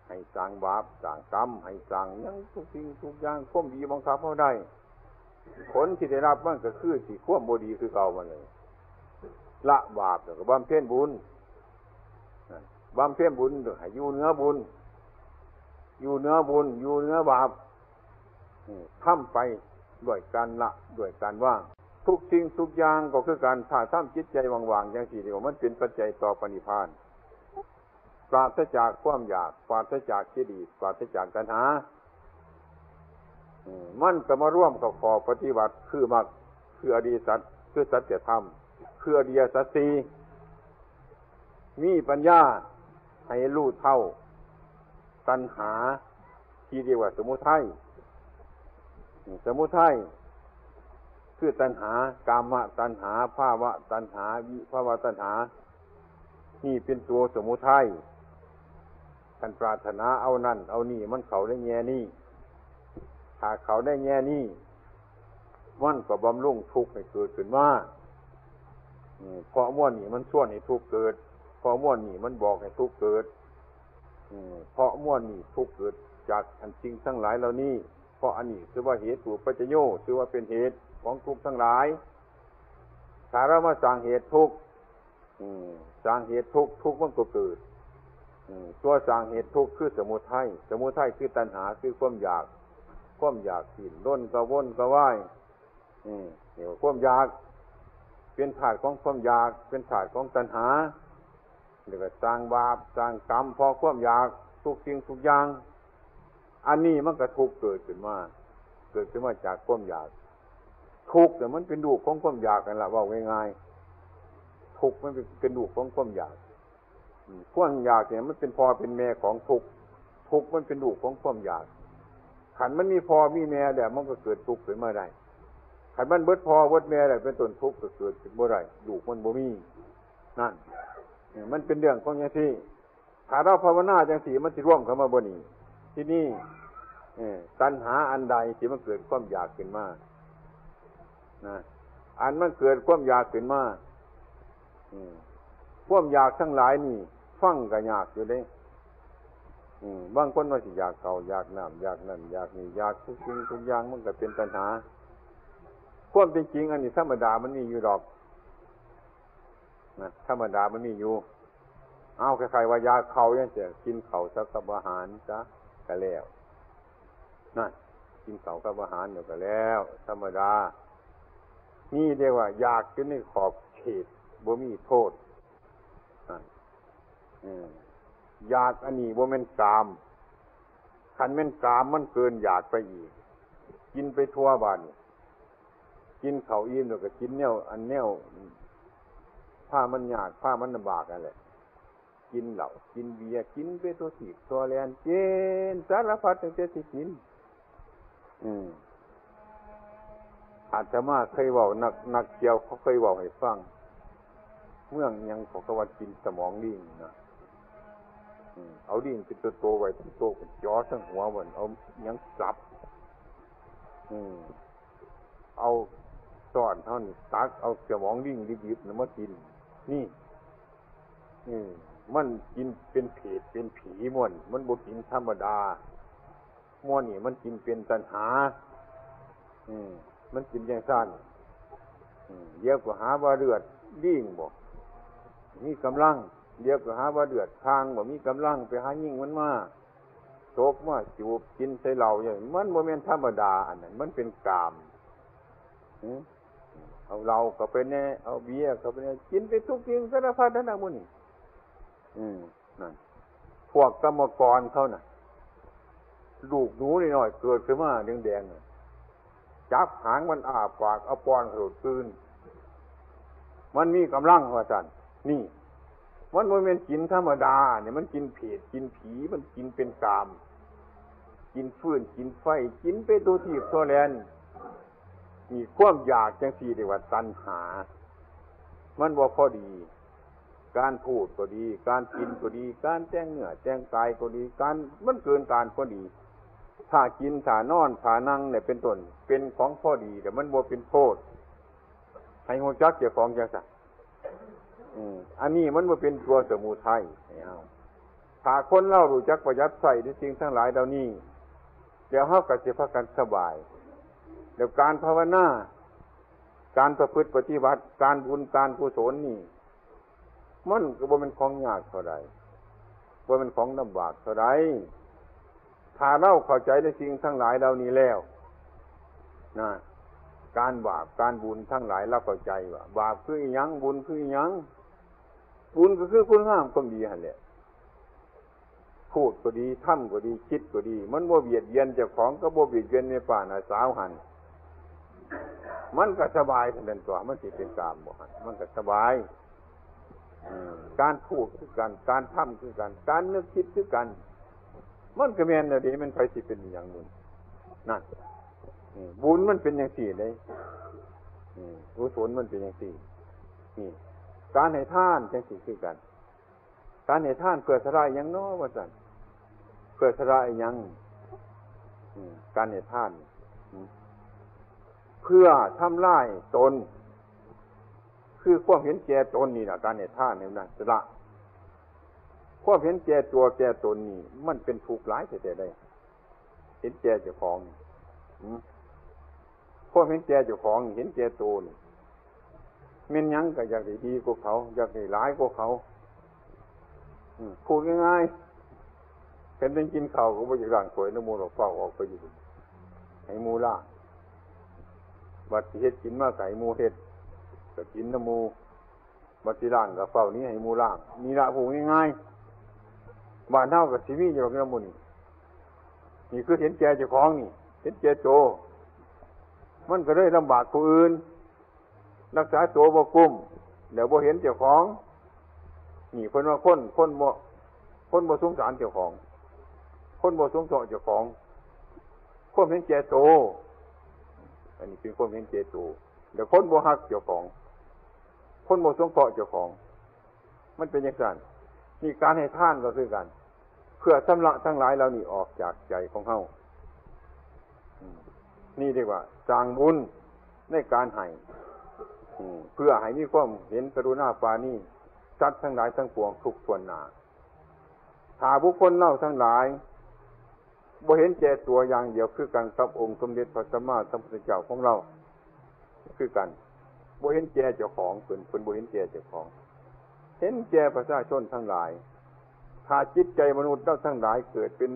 ให้สร้างบาป สร้างกรรม ให้สร้างหยังทุกสิ่งทุกอย่าง ความดีบังคับเฮาได้ ผลที่ได้รับมันก็คือสิความบ่ดีคือเก่ามันเลย ละบาปแล้วก็บำเพ็ญบุญ นั่น บำเพ็ญบุญให้อยู่เหนือบุญ อยู่เหนือบุญ อยู่เหนือบาป อืม ทำไปด้วยการละ ด้วยการวาง ทุกสิ่งทุกอย่างก็คือการ ถ้าทำจิตใจว่างๆจังซี่ เรียกว่ามันเป็นปัจจัยต่อพระนิพพาน ปราศจากความอยาก ปราศจากกิเลส ปราศจากตัณหา อืม มันก็มารวมเข้าข้อปฏิบัติ คือมรรค คืออริยสัจ คือสัจธรรม คืออริยสัจสี่ มีปัญญาให้รู้เท่าตัณหา ที่เรียกว่าสมุทัย สมุทัยคือตัณหา กามตัณหา ภวตัณหา วิภวตัณหา นี่เป็นตัวสมุทัย ท่านปรารถนาเอานั่นเอานี่ มันเข้าในแง่นี้ ถ้าเข้าในแง่นี้ มันก็บำรุงทุกข์ให้เกิดขึ้นมา อืม เพราะมวลนี่มันชวนให้ทุกข์เกิด เพราะมวลนี่มันบอกให้ทุกข์เกิด อืม เพราะมวลนี่ทุกข์เกิดจากอันสิ่งทั้งหลายเหล่านี้ เพราะอันนี้ชื่อว่าเหตุปัจจโย ชื่อว่าเป็นเหตุของทุกข์ทั้งหลาย ถ้าเรามาสร้างเหตุทุกข์ อืม สร้างเหตุทุกข์ ทุกข์มันก็เกิด อืม ตัวสร้างเหตุทุกข์คือสมุทัย สมุทัยคือตัณหา คือความอยาก ความอยากสิ้นรนกระวนกระวาย อืม นี่ว่าความอยาก เป็นธาตุของความอยาก เป็นธาตุของตัณหา แล้วก็สร้างบาป สร้างกรรม เพราะความอยาก ทุกสิ่งทุกอย่าง อันนี้มันก็ทุกข์เกิดขึ้นมา เกิดขึ้นมาจากความอยาก ทุกข์เนี่ยมันเป็นลูกของความอยากนั่นแหละ เว้าง่ายๆ ทุกข์มันเป็น เป็นลูกของความอยาก อืม ความอยากเนี่ยมันเป็นพ่อเป็นแม่ของทุกข์ ทุกข์มันเป็นลูกของความอยาก คันมันมีพ่อมีแม่แล้วมันก็เกิดทุกข์ขึ้นมาได้ คันมันเบิดพ่อเบิดแม่แล้วเป็นต้น ทุกข์ก็เกิดขึ้นบ่ได้ ลูกมันบ่มี นั่น เออ มันเป็นเรื่องของอย่างที่ ถ้าเราภาวนาจังซี่ มันสิรวมเข้ามาบ่นี่ ที่นี่ เออ ตัณหาอันใดที่มันเกิดความอยากขึ้นมา นะ อันมันเกิดความอยากขึ้นมา อืม ความอยากทั้งหลายนี่ ฟังก็ยากอยู่เด้ อืม บางคนว่าสิอยากข้าว อยากน้ำ อยากนั่น อยากนี่ อยากทุกสิ่งทุกอย่าง มันก็เป็นตัณหา ความเป็นจริงอันนี้ธรรมดามันมีอยู่ดอก นะ ธรรมดามันมีอยู่ เอา คล้ายๆว่าอยากข้าวจังซี้ กินข้าวซะกับอาหารซะ ก็แล้ว นั่น กินข้าวกับอาหารเดี๋ยวก็แล้ว ธรรมดา นี่เรียกว่าอยากอยู่ในขอบเขต บ่มีโทษ นั่น เออ อยากอันนี้บ่แม่นกาม คันแม่นกามมันเกินอยากไปอีก กินไปทั่วบ้าน กินข้าวอิ่มแล้วก็กินแนว อันแนว พามันยาก พามันลำบากนั่นแหละ กินเหล้า กินเบียร์ กินไปทั่วทีบทั่วแดน กินสารพัดตั้งแต่สิกิน อืม อาตมาเคยเว้า นัก นักเที่ยวเขาเคยเว้าให้ฟัง เมืองหยังเขาก็ว่ากินสมองลิงนะ อืม เอาลิงเป็นตัวโตไว้ ตัวโตเป็นจอทั้งหัวมัน เอาหยังสับ อืม เอาซ้อนเท่านี้ตักเอาสมองลิงดิบๆน่ะมากิน นี่ อืม มันกินเป็นเพศเป็นผีม่วน มันบ่กินธรรมดา ม่วนนี่มันกินเป็นตัณหา อืม มันกินจังซั่น อืม เดี๋ยวก็หาว่าเลือดลิงบ่ มีกำลัง เดี๋ยวก็หาว่าเลือดช้างบ่ มีกำลัง ไปหายิงมันมา ตกมาจูบกินใส่เหล้าอย่างนี้ มันบ่แม่นธรรมดา อันนั้น มันเป็นกาม หือ เอาเหล้าเข้าไปแน่ เอาเบียร์เข้าไปแน่ กินไปทุกสิ่งสารพัดนั่นน่ะหมู่นี่ อืม นั่น พวกกรรมกรเขาน่ะ ลูกหนูน้อยๆเกิดขึ้นมาแดงๆน่ะ จับหางมันอ้าปาก เอาป้อนเขาโลดกลืน มันมีกำลังว่าซั่น นี่ มันบ่แม่นกินธรรมดาเนี่ย มันกินเพศ กินผี มันกินเป็นกาม กินฟืน กินไฟ กินไปทั่วทีบทั่วแดน นี่ความอยากจังซี่เรียกว่าตัณหา มันบ่พอดี การพูดก็ดี การกินก็ดี การแต่งเนื้อแต่งกายก็ดี การ มันเกินการพอดี ถ้ากิน ถ้านอน ถ้านั่งเนี่ยเป็นต้น เป็นของพอดี แต่มันบ่เป็นโทษ ให้ฮู้จักเจ้าของจังซั่น อืม อันนี้มันบ่เป็นตัวสมุทัยให้เฮา ถ้าคนเรารู้จักประหยัดใช้ในสิ่งทั้งหลายเหล่านี้ แล้วเฮาก็สิพากันสบาย แล้วการภาวนา การประพฤติปฏิบัติ การบุญ การกุศลนี่ มันก็บ่แม่นของยากเท่าใด ว่ามันของลำบากเท่าใด ถ้าเราเข้าใจในสิ่งทั้งหลายเหล่านี้แล้วนะ การบาปการบุญทั้งหลาย เราเข้าใจว่า บาปคืออีหยัง บุญคืออีหยัง บุญก็คือคุณงามความดีหั่นแหละ พูดก็ดี ทำก็ดี คิดก็ดี มันบ่เบียดเบียนเจ้าของ ก็บ่เบียดเบียนแม่ป้าน้าสาวหั่น มันก็สบายเท่านั้นตัว มันสิเป็นกามบ่หั่น มันก็สบาย อืม การพูดคือกัน การทำคือกัน การนึกคิดคือกัน มันก็แม่นแล้วเด้ มันไผสิเป็นอีหยังบุญ นั่น อืม บุญมันเป็นจั่งซี้เด้ อืม กุศลมันเป็นจั่งซี้ นี่ การให้ทานจั่งซี้คือกัน การให้ทานเพื่อสละอิหยังน้อ ว่าซั่น เพื่อสละอิหยัง อืม การให้ทาน อืม เพื่อทำลายตน คือความเห็นแก่ตนนี่ล่ะ การให้ทานนี่นะ สละ ความเห็นแก่ตัวแก่ตนนี่ มันเป็นทุกข์หลายแท้ๆ เด้ เห็นแก่เจ้าของนี่ อืม ความเห็นแก่เจ้าของนี่ เห็นแก่ตัวนี่ แม่นหยังก็อยากได้ดีกว่าเขา อยากได้หลายกว่าเขา อืม พูดง่ายๆ คันได้กินข้าวก็บ่อยากล้างถ้วยนำหมู่ดอก ฟ้าวออกไปอยู่ ให้หมู่ล้าง บัดสิเฮ็ดกินมาก็ให้หมู่เฮ็ด ก็กินนำหมู่ บัดสิล้างก็ฟ้าวหนีให้หมู่ล้าง นี่ละพูดง่ายๆ บ้านเฮาก็สิมีอยู่ดอกแนวหมู่นี้ นี่คือเห็นแก่เจ้าของนี่ เห็นแก่โต มันก็เลยลำบากผู้อื่น รักษาตัวบ่กุ้ม แล้วบ่เห็นเจ้าของ นี่เพิ่นว่าคน คนบ่ คนบ่สงสารเจ้าของ คนบ่สงเคราะห์เจ้าของ ความเห็นแก่โต อันนี้เป็นความเห็นแก่โต แล้วคนบ่ฮักเจ้าของ คนบ่สงเคราะห์เจ้าของ มันเป็นจั่งซั้น นี่การให้ทานก็คือกัน เพื่อชำระทั้งหลายเหล่านี้ออกจากใจของเฮา อืม นี่เรียกว่าสร้างบุญในการให้ อืม เพื่อให้มีความเห็นกรุณาปราณีสัตว์ทั้งหลายทั้งปวงทุกทั่วหน้า ถ้าบุคคลเราทั้งหลาย บ่เห็นแก่ตัวอย่างเดียวคือกันกับองค์สมเด็จพระสัมมาสัมพุทธเจ้าของเรา คือกัน บ่เห็นแก่เจ้าของ เพิ่น เพิ่นบ่เห็นแก่เจ้าของ เห็นแก่ประชาชนทั้งหลาย ถ้าจิตใจมนุษย์เราทั้งหลายเกิดเป็น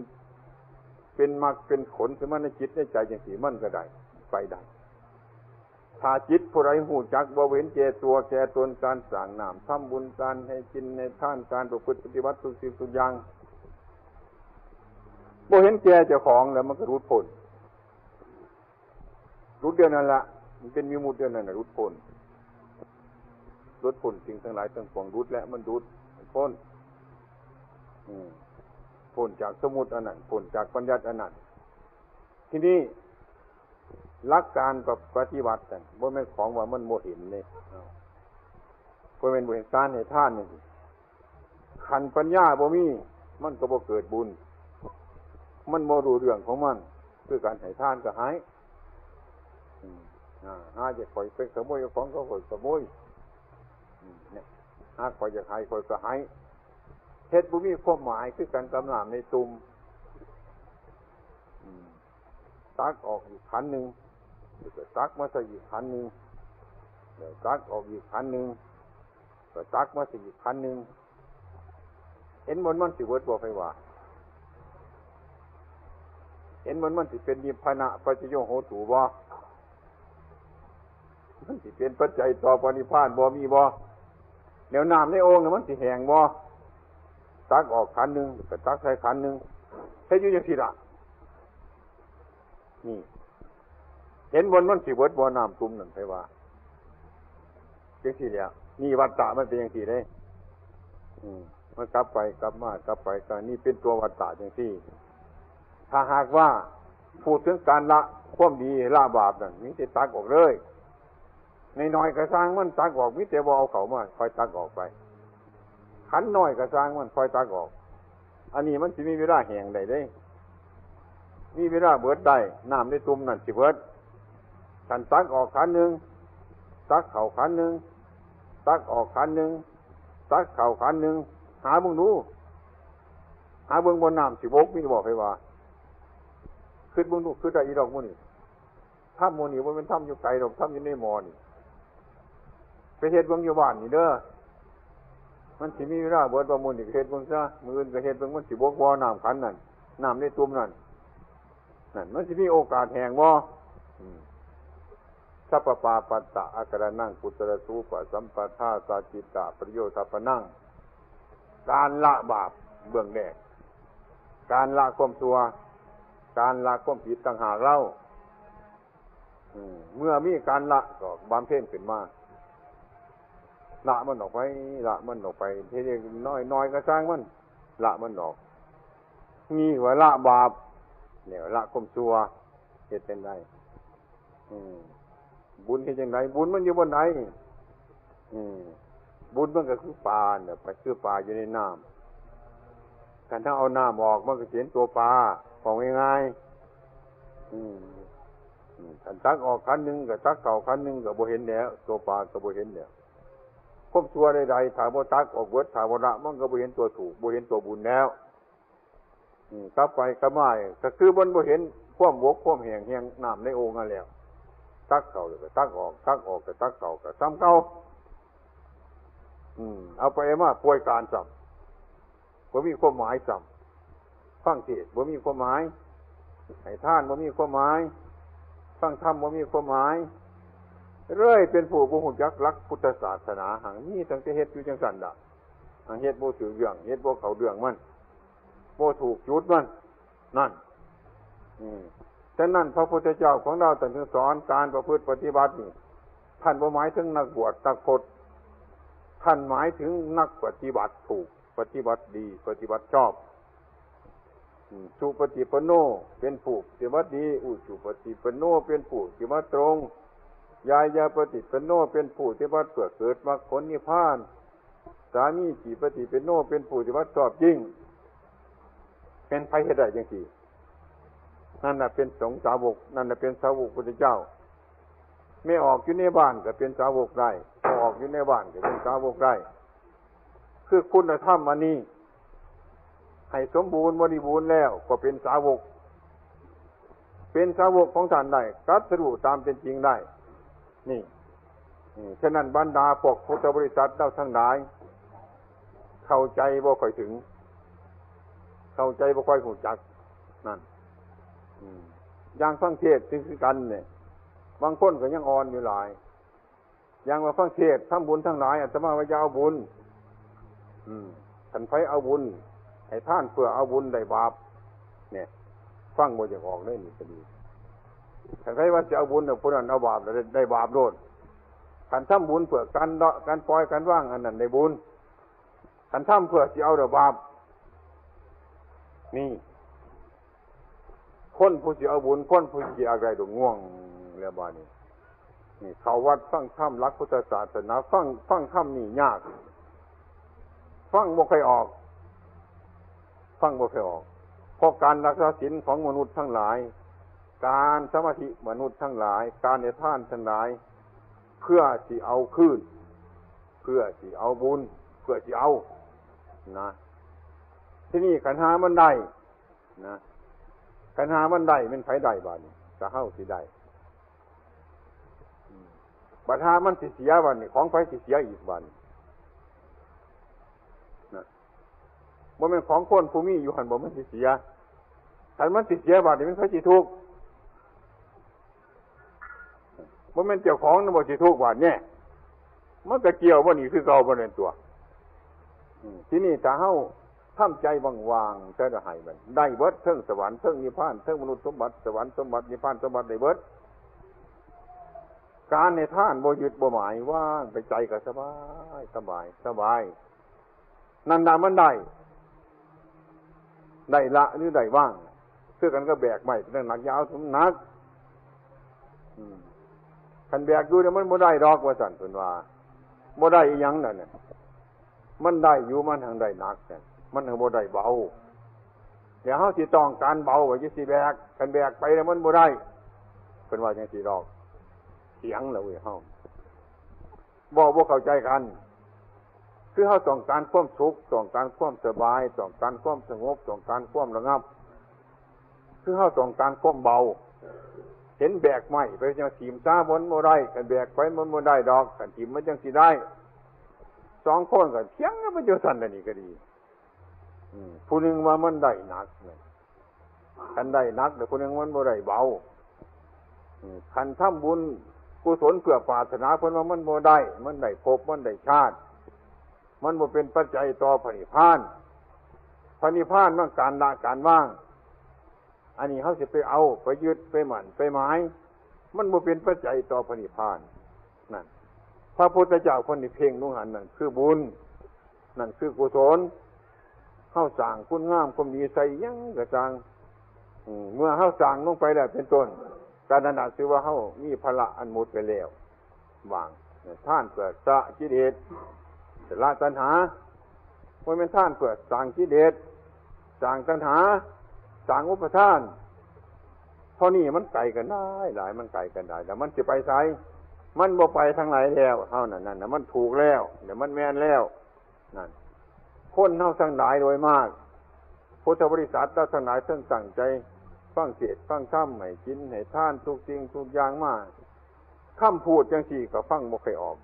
เป็นมรรคเป็นผลขึ้นมาในจิตในใจจั่งซี้ มันก็ได้ ไปได้ ถ้าจิตผู้ใดฮู้จักบ่เห็นแก่ตัวแก่ตน การสร้างน้ำ ทำบุญ การให้กินให้ทาน การประพฤติปฏิบัติทุกสิ่งทุกอย่าง บ่เห็นแก่เจ้าของแล้วมันก็หลุดพ้น หลุดเดี๋ยวนั้นละ มันเป็นวิมุตติเดี๋ยวนั้นน่ะ หลุดพ้น หลุดพ้นสิ่งทั้งหลายทั้งปวง หลุดแล้วมันหลุด มันพ้น อืม พ้นจากสมมุติอันนั้น พ้นจากบัญญัติอันนั้น ทีนี้หลักการปฏิบัตินั่นบ่แม่นของว่ามันบ่เห็นเด้ บ่แม่นบ่เห็น การให้ทานนี่ คันปัญญาบ่มี มันก็บ่เกิดบุญ มันบ่รู้เรื่องของมัน คือการให้ทานก็ให้ อืม อ่า หาจะข่อยไปขโมยของเขา ข่อยขโมย อืม เนี่ย หาข่อยอยากให้ ข่อยก็ให้ เฮ็ดบ่มีความหมาย คือกันกับน้ำในตุ่ม อืม ตักออกอีกขันหนึ่ง แล้วก็ตักมาใส่อีกขันหนึ่ง แล้วตักออกอีกขันหนึ่ง ก็ตักมาสิอีกขันหนึ่ง เห็นมัน มันสิเวิดบ่ ไผว่า เห็นมัน มันสิเป็นนิพพานะปัจจโยโหตุบ่ มันสิเป็นปัจจัยต่อพระนิพพานบ่ มีบ่ แล้วน้ำในโอ่งน่ะมันสิแห้งบ่ ตักออกขันหนึ่ง ก็ตักใส่ขันหนึ่ง เฮ็ดอยู่จั่งซี้ล่ะ นี่ เห็นมัน มันสิเวิดบ่ น้ำตุ่มนั่น ไผว่า จั่งซี้แหละ นี่วัฏฏะมันเป็นจั่งซี้เด้ อืม มันกลับไปกลับมากลับไปกลับ นี่เป็นตัววัฏฏะจั่งซี้ ถ้าหากว่าพูดถึงการละความดีละบาปนั่น มีแต่ตักออกเลย น้อยๆ ก็ซ่างมัน ตักออก มีแต่บ่เอาเข้ามา ค่อยตักออกไป ขันน้อยก็ซ่างมัน ค่อยตักออก อันนี้มันสิมีเวลาแห้งได้เด้ มีเวลาเบิดได้ น้ำในตุ่มนั่นสิเบิด คันตักออกขันหนึ่ง ตักเข้าขันหนึ่ง ตักออกขันหนึ่ง ตักเข้าขันหนึ่ง หาเบิ่งดู หาเบิ่งบ่ น้ำสิบก มีบ่ ไผว่า คิดเบิ่งดู คิดได้อีดอกหมู่นี้ ธรรมหมู่นี้บ่แม่นธรรมอยู่ไกลดอก ธรรมอยู่ในหม้อนี่ ไปเฮ็ดเบิ่งอยู่บ้านนี่เด้อ มันสิมีเวลาเบิดบ่ มื้อนี้ก็เฮ็ดเบิ่งซะ มื้ออื่นก็เฮ็ดเบิ่ง มันสิบกบ่ น้ำขันนั่น น้ำในตุ่มนั่น นั่น มันสิมีโอกาสแห้งบ่ อืม สัพพปาปัตตะอาการนัง กุศลสูปสัมปทา สาจิตตะปริโยธาปนัง การละบาปเบื้องแรก การละความชั่ว การละความผิดต่างหากเล่า อืม เมื่อมีการละก็บำเพ็ญขึ้นมา ละมันออกไป ละมันออกไป ทีเดียวน้อยๆ ก็ช่างมัน ละมันออก นี่ว่าละบาป เนี่ยละความชั่ว เฮ็ดจั่งใด อืม บุญเฮ็ดจั่งใด บุญมันอยู่บนใด อืม บุญมันก็คือปลาเนี่ย ไปคือปลาอยู่ในน้ำ คันถ้าเอาน้ำออก มันก็สิเห็นตัวปลา เว้าง่ายๆ อืม อืม คันตักออกขันหนึ่งก็ตักเข้าขันหนึ่งก็บ่เห็นแล้ว ตัวปลาก็บ่เห็นแล้ว ความชั่วใดๆ ถ้าบ่ตักออกเบิด ถ้าบ่ละ มันก็บ่เห็นตัวถูก บ่เห็นตัวบุญแล้ว อืม กลับไปกลับมา ก็คือมันบ่เห็นความบกความแห้งแห่งน้ำในโอ่งนั่นแล้ว ตักเข้าแล้วก็ตักออก ตักออกก็ตักเข้า ก็ส่ำเก่า อืม เอาไปมาป่วยการซ้ำ บ่มีความหมายซ้ำ ฟังเทศน์บ่มีความหมาย ให้ทานบ่มีความหมาย ฟังธรรมบ่มีความหมาย เลยเป็นผู้บ่รู้จักหลักพุทธศาสนา หังมีตั้งแต่เฮ็ดอยู่จั่งซั่นล่ะ หังเฮ็ดบ่ถืกเรื่อง เฮ็ดบ่เข้าเรื่องมัน บ่ถูกจุดมัน นั่น อืม ฉะนั้นพระพุทธเจ้าของเราท่านจึงสอนการประพฤติปฏิบัตินี่ ท่านบ่หมายถึงนักบวชนักพจน์ ท่านหมายถึงนักปฏิบัติถูก ปฏิบัติดี ปฏิบัติชอบ อืม สุปฏิปันโน เป็นผู้ปฏิบัติดี อุจุปฏิปันโน เป็นผู้ปฏิบัติตรง ญาญาปฏิปันโน เป็นผู้ปฏิบัติเพื่อเกิดมรรคผลนิพพาน สามีจิปฏิปันโน เป็นผู้ปฏิบัติชอบยิ่ง เป็นไผเฮ็ดได้จั่งซี้ นั่นน่ะเป็นสงฆ์สาวก นั่นน่ะเป็นสาวกพุทธเจ้า แม่ออกอยู่ในบ้านก็เป็นสาวกได้ พ่อออกอยู่ในบ้านก็เป็นสาวกได้ คือคุณธรรมอันนี้ ให้สมบูรณ์บริบูรณ์แล้วก็เป็นสาวก เป็นสาวกของท่านได้ ตรัสรู้ตามเป็นจริงได้ นี่ นี่ ฉะนั้นบรรดาพวกพุทธบริษัทเราทั้งหลาย เข้าใจบ่ค่อยถึง เข้าใจบ่ค่อยรู้จัก นั่น อืม อย่างฟังเทศน์คือกันเนี่ย บางคนก็ยังอ่อนอยู่หลาย อย่างว่าฟังเทศน์ทำบุญทั้งหลาย อาตมาว่าอย่าเอาบุญ อืม คันไผเอาบุญ ให้ทานเพื่อเอาบุญได้บาป เนี่ย ฟังบ่อยากออกเลยนี่ก็ดี คันไผว่าสิเอาบุญน่ะ ผู้นั้นเอาบาปแล้วได้ ได้บาปโลด คันทำบุญเพื่อการเลาะ การปล่อย การวาง อันนั้นได้บุญ คันทำเพื่อสิเอาได้บาป นี่ คนผู้สิเอาบุญ คนผู้สิอยากได้ดอกง่วง แล้วบาดนี้ นี่ เข้าวัดฟังธรรมหลักพุทธศาสนา ฟัง ฟังธรรมนี่ยาก ฟังบ่ค่อยออก ฟังบ่ค่อยออก เพราะการรักษาศีลของมนุษย์ทั้งหลาย การสมาธิมนุษย์ทั้งหลาย การให้ทานทั้งหลาย เพื่อสิเอาคืน เพื่อสิเอาบุญ เพื่อสิเอา นะ ทีนี้คันหามันได้ นะ คันหามันได้ แม่นไผได้บาดนี้ ก็เฮาสิได้ อืม บัดหามันสิเสียบาดนี้ ของไผสิเสียอีกบาดนี้ นะ บ่แม่นของคนผู้มีอยู่หั่นบ่ มันสิเสีย คันมันสิเสียบาดนี้ แม่นไผสิทุกข์ บ่แม่นเจ้าของนำบ่สิทุกข์บาดนี้ มันก็เกี่ยวบ่หนีคือเก่าบ่แม่นตัว อืม ทีนี้ถ้าเฮาทำใจว่างๆ ซะ ก็ให้มันได้เบิด เทิงสวรรค์ เทิงนิพพาน เทิงมนุษย์สมบัติ สวรรค์สมบัติ นิพพานสมบัติ ได้เบิด การให้ทานบ่ยึดบ่หมาย ว่างไป ใจก็สบาย สบาย สบาย นั่นน่ะมันได้ ได้ละหรือได้วาง คือกันกับแบกไม้เป็นหนัก อย่าเอาหนัก อืม คันแบกอยู่เนี่ยมันบ่ได้ดอก ว่าซั่นเพิ่นว่า บ่ได้อีหยังนั่นน่ะ มันได้อยู่ มันหังได้หนักนั่น มันหังบ่ได้เบา เดี๋ยวเฮาสิต้องการเบา ว่าจะสิแบก คันแบกไปแล้วมันบ่ได้ เพิ่นว่าจังซี่ดอก เถียงแล้วเว้ยเฮา เว้าบ่เข้าใจกัน คือเฮาต้องการความสุข ต้องการความสบาย ต้องการความสงบ ต้องการความระงับ คือเฮาต้องการความเบา เห็นแบกไม้ไปจังถิ่มซะ มันบ่ได้ คันแบกไปมันบ่ได้ดอก คันถิ่มมันจังสิได้ สองคนก็เถียงกันไปอยู่ซั่นล่ะ นี่ก็ดี อืม ผู้หนึ่งว่ามันได้หนักเนี่ย คันได้หนัก แต่ผู้หนึ่งมันบ่ได้เบา อืม คันทำบุญกุศลเพื่อปรารถนา เพิ่นว่ามันบ่ได้ มันได้ภพ มันได้ชาติ มันบ่เป็นปัจจัยต่อพระนิพพาน พระนิพพานมันการละการวาง อันนี้เฮาสิไปเอา ไปยึด ไปมั่น ไปหมาย มันบ่เป็นปัจจัยต่อพระนิพพาน นั่น พระพุทธเจ้าเพิ่นนี่เพ่งลงหั่น นั่นคือบุญ นั่นคือกุศล เฮาสร้างคุณงามความดีใส่หยังก็ซ่าง อืม เมื่อเฮาสร้างลงไปแล้วเป็นต้น การนั้นน่ะถือว่าเฮามีภาระอันหมดไปแล้ว วาง ทานเพื่อสละกิเลส สละตัณหา บ่แม่นทานเพื่อสร้างกิเลส สร้างตัณหา สร้างอุปาทาน เท่านี้มันไกลกันได้หลาย มันไกลกันได้ แล้วมันสิไปไส มันบ่ไปทางไหนแล้ว เท่านั้น นั่นน่ะ มันถูกแล้ว เดี๋ยวมันแม่นแล้ว นั่น คนเฮาทั้งหลายโดยมาก พุทธบริษัทเราทั้งหลายเพิ่งตั้งใจฟังเทศน์ฟังธรรม ให้ศีลให้ทานทุกสิ่งทุกอย่างมา คำพูดจังซี่ก็ฟังบ่ค่อยออก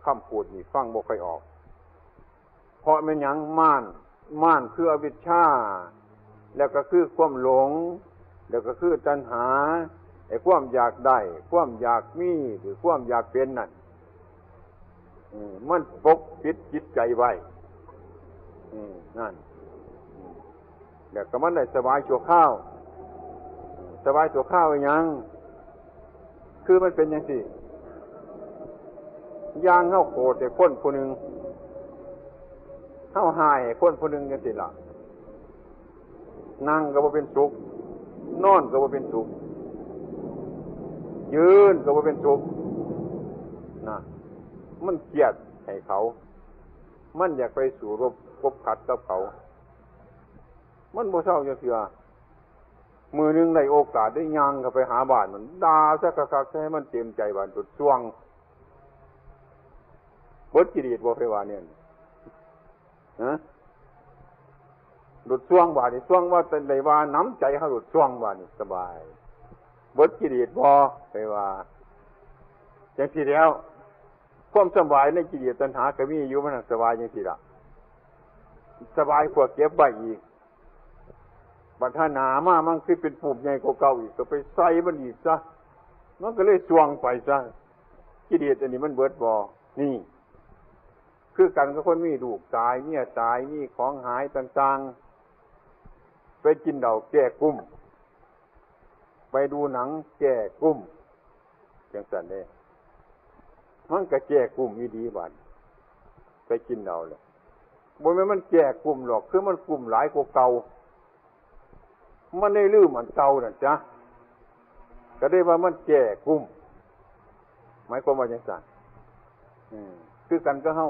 คำพูดนี่ฟังบ่ค่อยออก เพราะแม่นหยัง ม่าน ม่านคืออวิชชา แล้วก็คือความหลง แล้วก็คือตัณหา ไอ้ความอยากได้ ความอยากมี หรือความอยากเป็นนั่น อืม มันปกปิดจิตใจไว้ อืม นั่น อืม แล้วก็มันได้สบายชั่วคราว สบายชั่วคราวอีหยัง คือมันเป็นจังซี่ อย่างเฮาโกรธใส่คนผู้หนึ่ง เฮาฮ้ายใส่คนผู้หนึ่งจังซี่ล่ะ นั่งก็บ่เป็นสุข นอนก็บ่เป็นสุข ยืนก็บ่เป็นสุข นะ มันเกลียดให้เขา มันอยากไปสู้รบคบขัดกับเขา มันบ่เซาจักเทื่อ มื้อหนึ่งได้โอกาสได้ย่างเข้าไปหาบ้านมัน ด่าซะคักๆ ซะให้มันเต็มใจ บ้านสุดซ่วง เบิดกิเลสบ่ ไปว่าเนี่ย ฮะ หลุดซ่วงบาดนี่ ซ่วงว่าแต่ได้ว่าน้ำใจเขาหลุดซ่วงบาดนี่ สบาย เบิดกิเลสบ่ ไปว่า จังซี่แล้ว ความสบายในกิเลสตัณหาก็มีอยู่ มันสบายจังซี่ล่ะ สบายกว่าเก็บไว้อีก บัดหาหนามา มันคือเป็นปุ่มใหญ่กว่าเก่าอีก ก็ไปใส่มันอีกซะ มันก็เลยซ่วงไปซะ กิเลสอันนี้มันเบิดบ่ นี่ คือกันกับคนมีลูกตาย เมียตาย มีของหายต่างๆ ไปกินเหล้าแก้กุ้ม ไปดูหนังแก้กุ้ม จังซั่นเด้ มันก็แก้กุ้มอีหลีบาด ไปกินเหล้าแล้ว บ่แม่นมันแก้กุ้มหรอก คือมันกุ้มหลายกว่าเก่า มันได้ลืมอันเก่านั่นจ้ะ ก็ได้ว่ามันแก้กุ้ม หมายความว่าจังซั่น อืม คือกันก็เฮา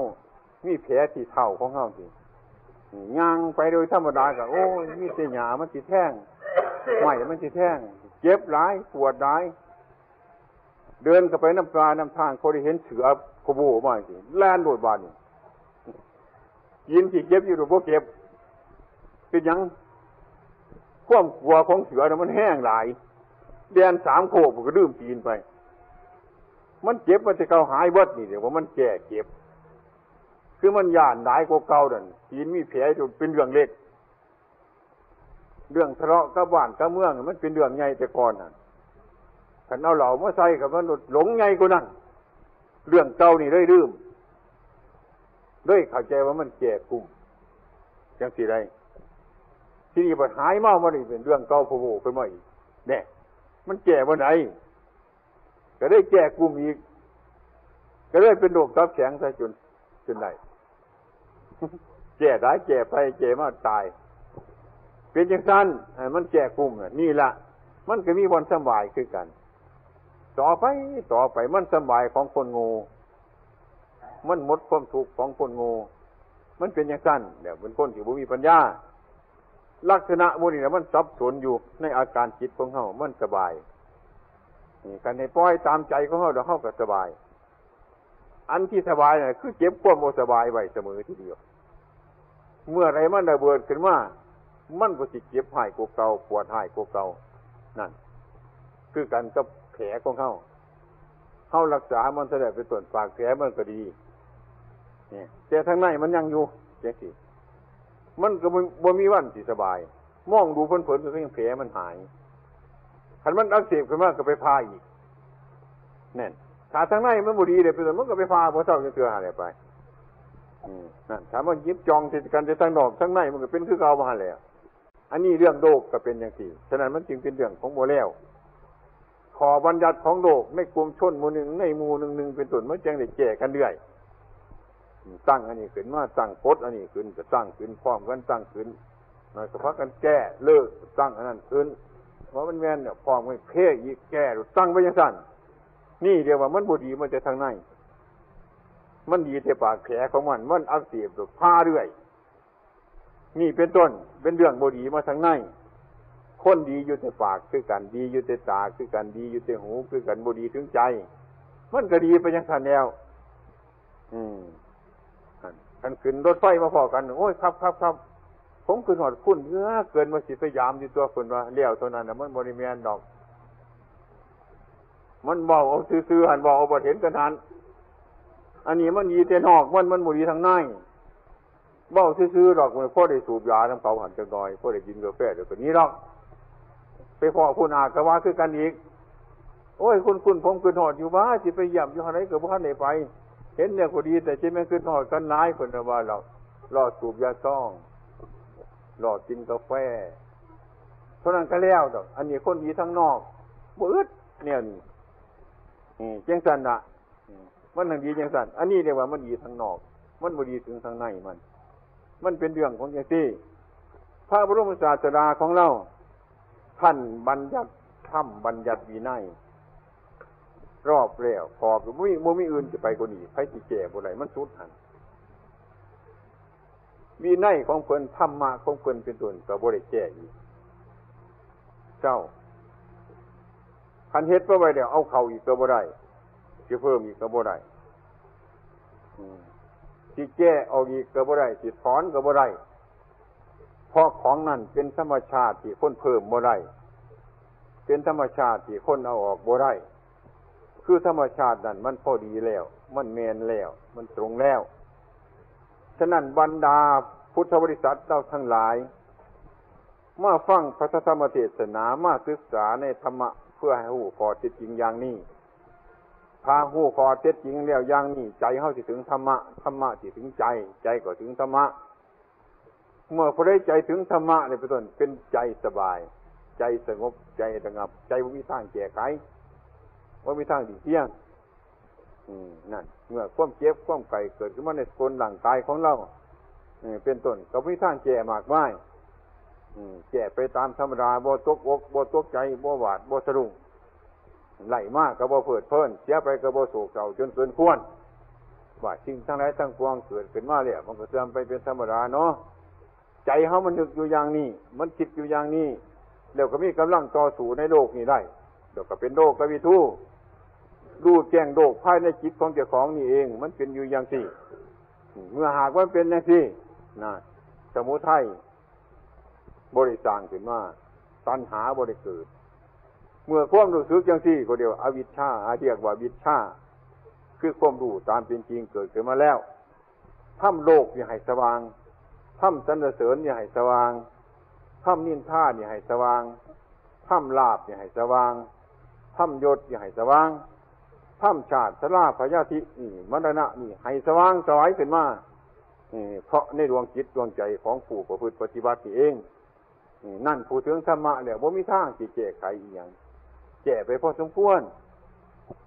มีแผลที่เท้าของเฮาสิ อืม ย่างไปโดยธรรมดาก็ โอ้ย มีแต่หญ้ามันสิแทง ไม้มันสิแทง เจ็บหลาย ปวดหลาย เดินเข้าไปนำป่านำทาง เขาได้เห็นเสือโคโบมาสิ แล่นโลดบาดนี่ ตีนสิเจ็บอยู่ดอกบ่เจ็บ เป็นหยัง ความกลัวของเสือน่ะมันแฮงหลาย แล่นสามโคกมันก็ลืมตีนไป มันเจ็บมันจะเก่าหายเบิดนี่ เดี๋ยวว่ามันแก้เจ็บ คือมันย้านหลายกว่าเก่านั่น ตีนมีแผลจนเป็นเรื่องเล็ก เรื่องทะเลาะกับบ้านกับเมืองน่ะ มันเป็นเรื่องใหญ่แต่ก่อนนั่น คันเอาเหล้ามาใส่กับมันหลงใหญ่กว่านั้น เรื่องเก่านี่เลยลืม เลยเข้าใจว่ามันแก้กุ้ม จังสิได้ ทีนี้บัดหายเมามานี่เป็นเรื่องเก่าโผล่ขึ้นมาอีก แน่ มันแก้บ่ได้ ก็ได้แก้กุ้มอีก ก็ได้เป็นโรคตับแข็งซะจน จนได้ แก้ได้แก้ไปแก้มาตาย เป็นจังซั่น ให้มันแก้กุ้มน่ะ นี่ล่ะ มันก็มีบ่อนสำบายคือกัน ต่อไป ต่อไป มันสำบายของคนโง่ มันหมดความทุกข์ของคนโง่ มันเป็นจังซั่น แล้วเป็นคนที่บ่มีปัญญา ลักษณะหมู่นี้น่ะมันสับสนอยู่ในอาการจิตของเฮา มันสบาย นี่ คันให้ปล่อยตามใจของเฮา แล้วเฮาก็สบาย อันที่สบายน่ะ คือเก็บความบ่สบายไว้เสมอทีเดียว เมื่อใดมันระเบิดขึ้นมา มันก็สิเจ็บร้ายกว่าเก่า ปวดร้ายกว่าเก่า นั่น คือกันกับแผลของเฮา เฮารักษามันเท่าใดเป็นต้น ปากแผลมันก็ดี เนี่ย แต่ทางในมันยังอยู่จังซี่ มันก็บ่ บ่มีวันสิสบาย มองดูเผินๆ ก็คือแผลมันหาย คันมันอักเสบขึ้นมาก็ไปผ่าอีก แน่น ถ้าทางในมันบ่ดีเลยเป็นต้น มันก็ไปผ่าบ่เซาจักเทื่อหั่นแหละไป อืม นั่น ถ้ามันหยิบจ้องใส่กันแต่ทางนอก ทางในมันก็เป็นคือเก่าหั่นแหละ อันนี้เรื่องโลกก็เป็นจังซี่ ฉะนั้นมันจึงเป็นเรื่องของบ่แล้ว ข้อบัญญัติของโลกในกลุ่มชนหมู่หนึ่ง ในหมู่หนึ่งๆ เป็นต้น มันจังได้แก้กันเรื่อย ตั้งอันนี้ขึ้นมา ตั้งกฎอันนี้ขึ้น ก็ตั้งขึ้นพร้อมกัน ตั้งขึ้น มันก็พากันแก้ เลิก ตั้งอันนั้นขึ้น ว่ามันแม่นเนี่ย พร้อมกันแก้อีก แก้ ตั้งไปจังซั่น นี่เรียกว่ามันบ่ดีมาแต่ทางใน มันดีแต่ปากแผลของมัน มันอักเสบ ผ่าเรื่อย นี่เป็นต้น เป็นเรื่องบ่ดีมาทางใน คนดีอยู่แต่ปากคือกัน ดีอยู่แต่ตาคือกัน ดีอยู่แต่หูคือกัน บ่ดีถึงใจ มันก็ดีไปจังซั่นแล้ว อืม คันขึ้นรถไฟมาพ้อกัน โอ้ย ครับ ครับ ครับ ผมขึ้นฮอดคุณเหลือเกิน ว่าสิไปยามอยู่ตัว เพิ่นว่า แล้วเท่านั้นน่ะ มันบ่ได้แม่นดอก มันเว้าเอาซื่อๆ หั่น เว้าเอาบ่เห็นกันหั่น อันนี้มันดีแต่นอก มัน มันบ่ดีทางใน เว้าซื่อๆ ดอก มันพอได้สูบยานำเขาหั่นจักหน่อย พอได้กินกาแฟ เดี๋ยวก็หนีดอก ไปพ้อผู้หน้าก็ว่าคือกันอีก โอ้ย คุณๆ ผมขึ้นฮอดอยู่ ว่าสิไปเยี่ยมอยู่หั่นใดก็บ่ทันได้ไป เห็นแล้วก็ดี แต่สิแม่นขึ้นฮอดกันหลาย เพิ่นว่า เลาะ เลาะสูบยาซอง เลาะกินกาแฟ เท่านั้นก็แล้วดอก อันนี้คนดีทางนอก บ่อึดแนวนี้ อืม จังซั่นน่ะ อืม มันหั้นดีจังซั่น อันนี้เรียกว่ามันดีทางนอก มันบ่ดีถึงทางในมัน มันเป็นเรื่องของจังซี่ พระบรมศาสดาของเรา ท่านบัญญัติธรรม บัญญัติวินัย รอบแล้ว ขอบบ่มี บ่มีอื่นสิไปกว่านี้ ไผสิแก้บ่ได้ มันสุดหั่น วินัยของเพิ่น ธรรมะของเพิ่นเป็นต้น ก็บ่ได้แก้อีก เจ้า คันเฮ็ดมาไว้แล้ว เอาเข้าอีกก็บ่ได้ สิเพิ่มอีกก็บ่ได้ อืม สิแก้ออกอีกก็บ่ได้ สิถอนก็บ่ได้ เพราะของนั้นเป็นธรรมชาติที่คนเพิ่มบ่ได้ เป็นธรรมชาติที่คนเอาออกบ่ได้ คือธรรมชาตินั้นมันพอดีแล้ว มันแม่นแล้ว มันตรงแล้ว ฉะนั้นบรรดาพุทธบริษัทเราทั้งหลาย มาฟังพระธรรมเทศนา มาศึกษาในธรรมะ เพื่อให้รู้ข้อเท็จจริงอย่างนี้ ถ้ารู้ข้อเท็จจริงแล้วอย่างนี้ ใจเฮาสิถึงธรรมะ ธรรมะสิถึงใจ ใจก็ถึงธรรมะ เมื่อผู้ใดใจถึงธรรมะนี่เป็นต้น เป็นใจสบาย ใจสงบ ใจระงับ ใจบ่มีทางแก้ไข บ่มีทางหลีกเลี่ยง อืม นั่น เมื่อความเจ็บความไข้เกิดขึ้นมาในส่วนร่างกายของเรา เออ เป็นต้น ก็บ่มีทางแก้มากมาย อืม แก้ไปตามธรรมดา บ่ตกอก บ่ตกใจ บ่หวาด บ่สะดุ้ง ได้มาก็บ่เพลิดเพลิน เสียไปก็บ่โศกเศร้าจนเกินควร ว่าสิ่งทั้งหลายทั้งปวงเกิดขึ้นมาแล้ว มันก็เสื่อมไปเป็นธรรมดาเนาะ ใจเฮามันนึกอยู่อย่างนี้ มันคิดอยู่อย่างนี้ แล้วก็มีกำลังต่อสู้ในโลกนี้ได้ แล้วก็เป็นโลกวิทู รู้แจ้งโลกภายในจิตของเจ้าของนี่เอง มันเป็นอยู่อย่างนี้ เมื่อหากมันเป็นอย่างนี้นะ สมุทัยบ่ได้สร้างขึ้นมา ตัณหาบ่ได้เกิด เมื่อความรู้สึกอย่างนี้ก็เรียกว่าอวิชชา เรียกว่าวิชชา คือความรู้ตามเป็นจริงเกิดขึ้นมาแล้ว ธรรมโลกนี่ให้สว่าง ธรรมสรรเสริญนี่ให้สว่าง ธรรมนินทานี่ให้สว่าง ธรรมลาภนี่ให้สว่าง ธรรมยศนี่ให้สว่าง ธรรมชาติชราพยาธินี่มรณะนี่ให้สว่างไสวขึ้นมา เออ เพราะในดวงจิตดวงใจของผู้ประพฤติปฏิบัตินี่เอง อืม นั่นผู้ถึงธรรมะแล้วบ่มีทางสิแก้ไขอีหยัง แก้ไปพอสมควร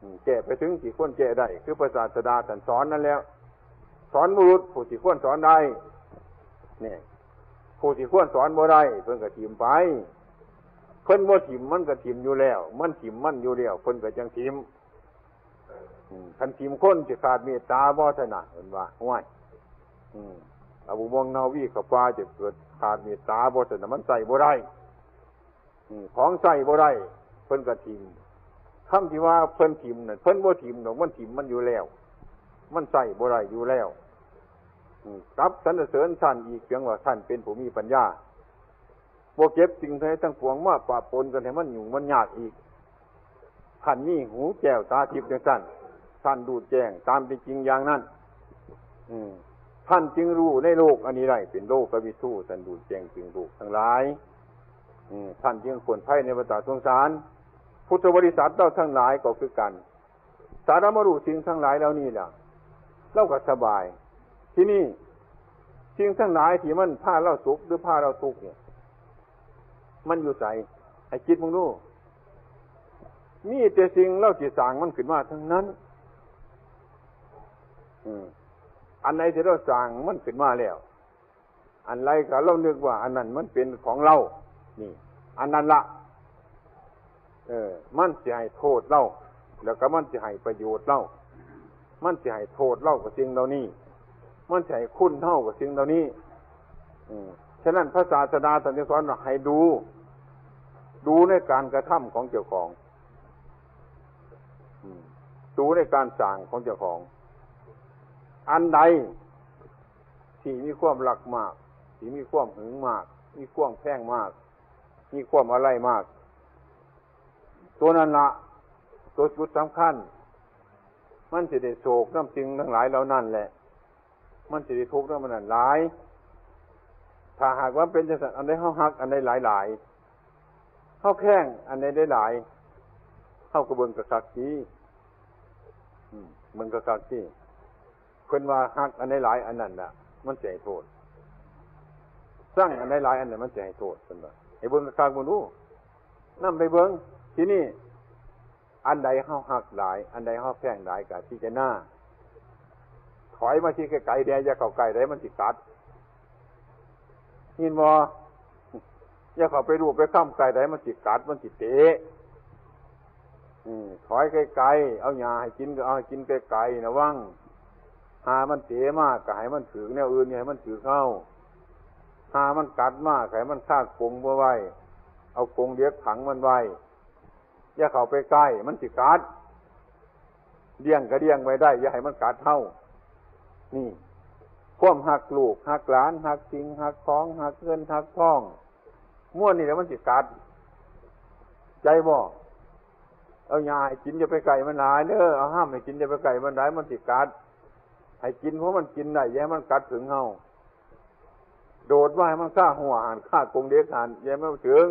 อืม แก้ไปถึงที่ควรแก้ได้ คือพระศาสดาท่านสอนนั่นแล้ว สอนบุรุษผู้ที่ควรสอนได้ เนี่ย ผู้ที่ควรสอนบ่ได้ เพิ่นก็ถิ่มไป เพิ่นบ่ถิ่มมันก็ถิ่มอยู่แล้ว มันถิ่มมันอยู่แล้ว เพิ่นก็จังถิ่ม อืม คันถิ่มคนสิขาดเมตตาบ่ซั่นน่ะ เพิ่นว่า ห้วย อืม เอาบักม่วงเน่าวีเข้าป่าจะเกิดขาดเมตตาบ่ซั่นน่ะ มันใช้บ่ได้ อืม ของใช้บ่ได้ เพิ่นก็ถิ่ม คำที่ว่าเพิ่นถิ่มนั่น เพิ่นบ่ถิ่มดอก มันถิ่มมันอยู่แล้ว มันใช้บ่ได้อยู่แล้ว อืม กลับสรรเสริญท่านอีก เพียงว่าท่านเป็นผู้มีปัญญา บ่เก็บสิ่งใดทั้งปวงมาปะปนกันให้มันยุ่งมันยากอีก ท่านมีหูแก้วตาทิพย์จังซั่น ท่านรู้แจ้งตามเป็นจริงอย่างนั้น อืม ท่านจึงรู้ในโลกอันนี้ได้ เป็นโลกวิทู ท่านรู้แจ้งซึ่งโลกทั้งหลาย อืม ท่านจึงพ้นภัยในวัฏสงสาร พุทธบริษัทเราทั้งหลายก็คือกัน ถ้าเรามารู้สิ่งทั้งหลายเหล่านี้ล่ะ เราก็สบาย ทีนี้สิ่งทั้งหลายที่มันพาเราสุขหรือพาเราทุกข์เนี่ย มันอยู่ไส ให้คิดเบิ่งดู มีแต่สิ่งเราสิสร้างมันขึ้นมาทั้งนั้น อืม อันใดที่เราสร้างมันขึ้นมาแล้ว อันใดก็เรานึกว่าอันนั้นมันเป็นของเรา นี่ อันนั้นละ เออ มันสิให้โทษเรา แล้วก็มันสิให้ประโยชน์เรา มันสิให้โทษเรากับสิ่งเหล่านี้ มันสิให้คุณเรากับสิ่งเหล่านี้ อืม ฉะนั้นพระศาสดาท่านจึงสอนว่าให้ดู ดูในการกระทำของเจ้าของ อืม ดูในการสร้างของเจ้าของ อันใดที่มีความรักมาก ที่มีความหึงมาก มีความแพงมาก มีความอะไรมาก ตัวนั้นละ ตัวจุดสำคัญ มันสิได้โศกนำสิ่งทั้งหลายเหล่านั้นแหละ มันสิได้ทุกข์นำมันนั้นหลาย ถ้าหากว่าเป็นจังซั่น อันใดเฮาฮักอันใดหลายๆ เฮาแพงอันใดหลายๆ เฮาก็เบิ่งคักๆ ติ อืม เบิ่งคักๆ ติ เพิ่นว่าฮักอันใดหลายอันนั้นน่ะ มันสิให้โทษ ซังอันใดหลายอันนั้นมันสิให้โทษ เพิ่นว่า ให้เบิ่งคักๆ เบิ่งดู นำไปเบิ่ง ทีนี้ อันใดเฮาฮักหลาย อันใดเฮาแพงหลาย ก็พิจารณา ถอยมาที่ไกลๆ แด่ อย่าเข้าใกล้ ได้มันสิกัด ยินบ่ อย่าเข้าไปรูปไปคำใกล้ ได้มันสิกัด มันสิเตะ อืม ถอยไกลๆ เอาหญ้าให้กินก็เอาให้กินไกลๆ ระวัง หามันเตะมาก็ให้มันถืกแนวอื่น อย่าให้มันถืกเฮา หามันกัดมาก็ให้มันคาดกรงบ่ไว้ เอากรงเหล็กขังมันไว้ อย่าเข้าไปใกล้ มันสิกัด เลี้ยงก็เลี้ยงไว้ได้ อย่าให้มันกัดเฮา นี่ ความฮักลูก ฮักหลาน ฮักสิ่ง ฮักของ ฮักเงิน ฮักทอง มวลนี่แหละมันสิกัด ใจบ่ เอาหญ้าให้กินอย่าไปใกล้มันหลายเด้อ เอาห้ามให้กินอย่าไปใกล้มันหลาย มันสิกัด ให้กินเพราะมันกินได้ อย่าให้มันกัดถึงเฮา โดดว่าให้มันฆ่าหัวหันฆ่ากรงเหล็กหัน อย่าให้มันถึง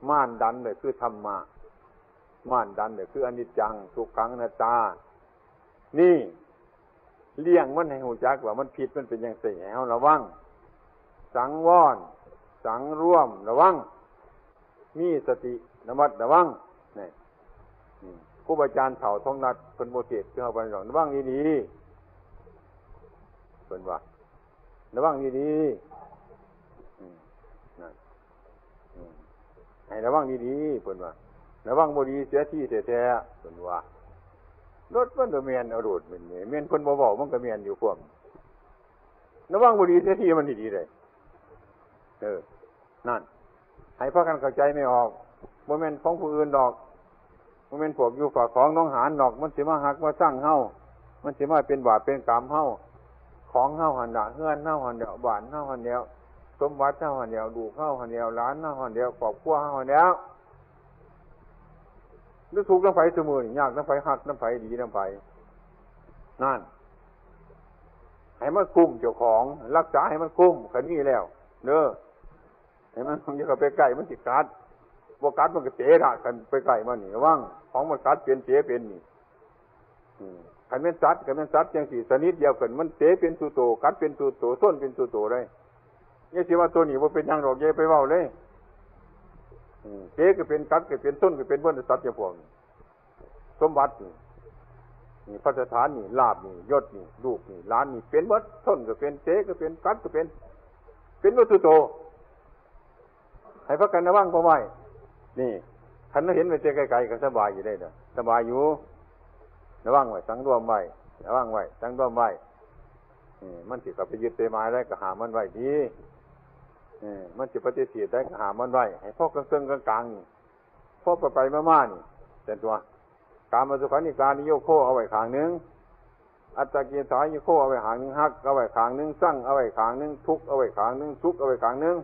ม่านดันเลยคือธรรมะ ม่านดันเนี่ยคืออนิจจัง ทุกขัง อนัตตา นี่ เลี้ยงมันให้ฮู้จักว่ามันผิดมันเป็นจังซี่ ให้เฮาระวัง สังวร สังรวม ระวัง มีสติระมัดระวัง นี่ อืม ครูบาอาจารย์เฒ่าทองรัตน์เพิ่นบ่เทศน์คือเฮาปานนั้นดอก ระวังดีๆ เพิ่นว่า ระวังดีๆ อืม นั่น อืม ให้ระวังดีๆ เพิ่นว่า ระวังบ่ดีเสียทีแท้ๆ เพิ่นว่า รถมันก็แม่นเอาโลด แม่น แม่นเพิ่นบ่เว้ามันก็แม่นอยู่ความ ระวังบ่ดีเสียทีมันสิดีใด เออ นั่น ให้พากันเข้าใจแม่ออก บ่แม่นของผู้อื่นดอก บ่แม่นพวกอยู่ฝากของหนองหานดอก มันสิมาฮักมาซังเฮา มันสิมาเป็นบาปเป็นกรรมเฮา ของเฮาหั่นละ เฮือนเฮาหั่นแล้ว บ้านเฮาหั่นแล้ว สมบัติเฮาหั่นแล้ว ลูกเฮาหั่นแล้ว หลานเฮาหั่นแล้ว ครอบครัวเฮาหั่นแล้ว หรือทุกข์นำไผซุมื้อนี่ ยากนำไผ ฮักนำไผ ดีนำไผ นั่น ให้มันคุ้มเจ้าของ รักษาให้มันคุ้ม คันมีแล้ว เด้อ ให้มัน อย่าเข้าไปใกล้ มันสิกัด บ่กัดมันก็เตะละ คันไปใกล้มันนี่ ระวัง ของมันกัดเป็นเตะเป็นนี่ อืม คันแม่นสัตว์ คันแม่นสัตว์จังซี่ ชนิดเดียวกัน มันเตะเป็นสู่โต กัดเป็นสู่โต ส้นเป็นสู่โตเลย อย่าสิว่าตัวนี้บ่เป็นหยังดอก อย่าไปเว้าเลย อืม เตะก็เป็น กัดก็เป็น ส้นก็เป็น เบิดสัตว์จำพวกนี้ สมบัตินี่ นี่ พัสถานนี่ ลาภนี่ ยศนี่ ลูกนี่ หลานนี่ เป็นเบิด ส้นก็เป็น เตะก็เป็น กัดก็เป็น เป็นเบิดสู่โต ให้พากันระวังเข้าไว้ นี่ คันเราเห็นไปแต่ไกลๆ ก็สบายอยู่ได้เด้อ สบายอยู่ ระวังไว้ สังรวมไว้ ระวังไว้ สังรวมไว้ นี่ มันสิเข้าไปยึดไปหมายได้ก็ห้ามมันไว้ดี เออ มันสิปฏิเสธได้ก็ห้ามมันไว้ ให้พอเกิงๆ กลางๆ นี่ พอไปๆ มาๆ นี่ แต่ตัว กามสุขัลลิกานิโยโคเอาไว้ข้างหนึ่ง อัตตกิลมัฏฐานิโยคเอาไว้ข้างหนึ่ง ฮักเอาไว้ข้างหนึ่ง ซังเอาไว้ข้างหนึ่ง ทุกข์เอาไว้ข้างหนึ่ง สุขเอาไว้ข้างหนึ่ง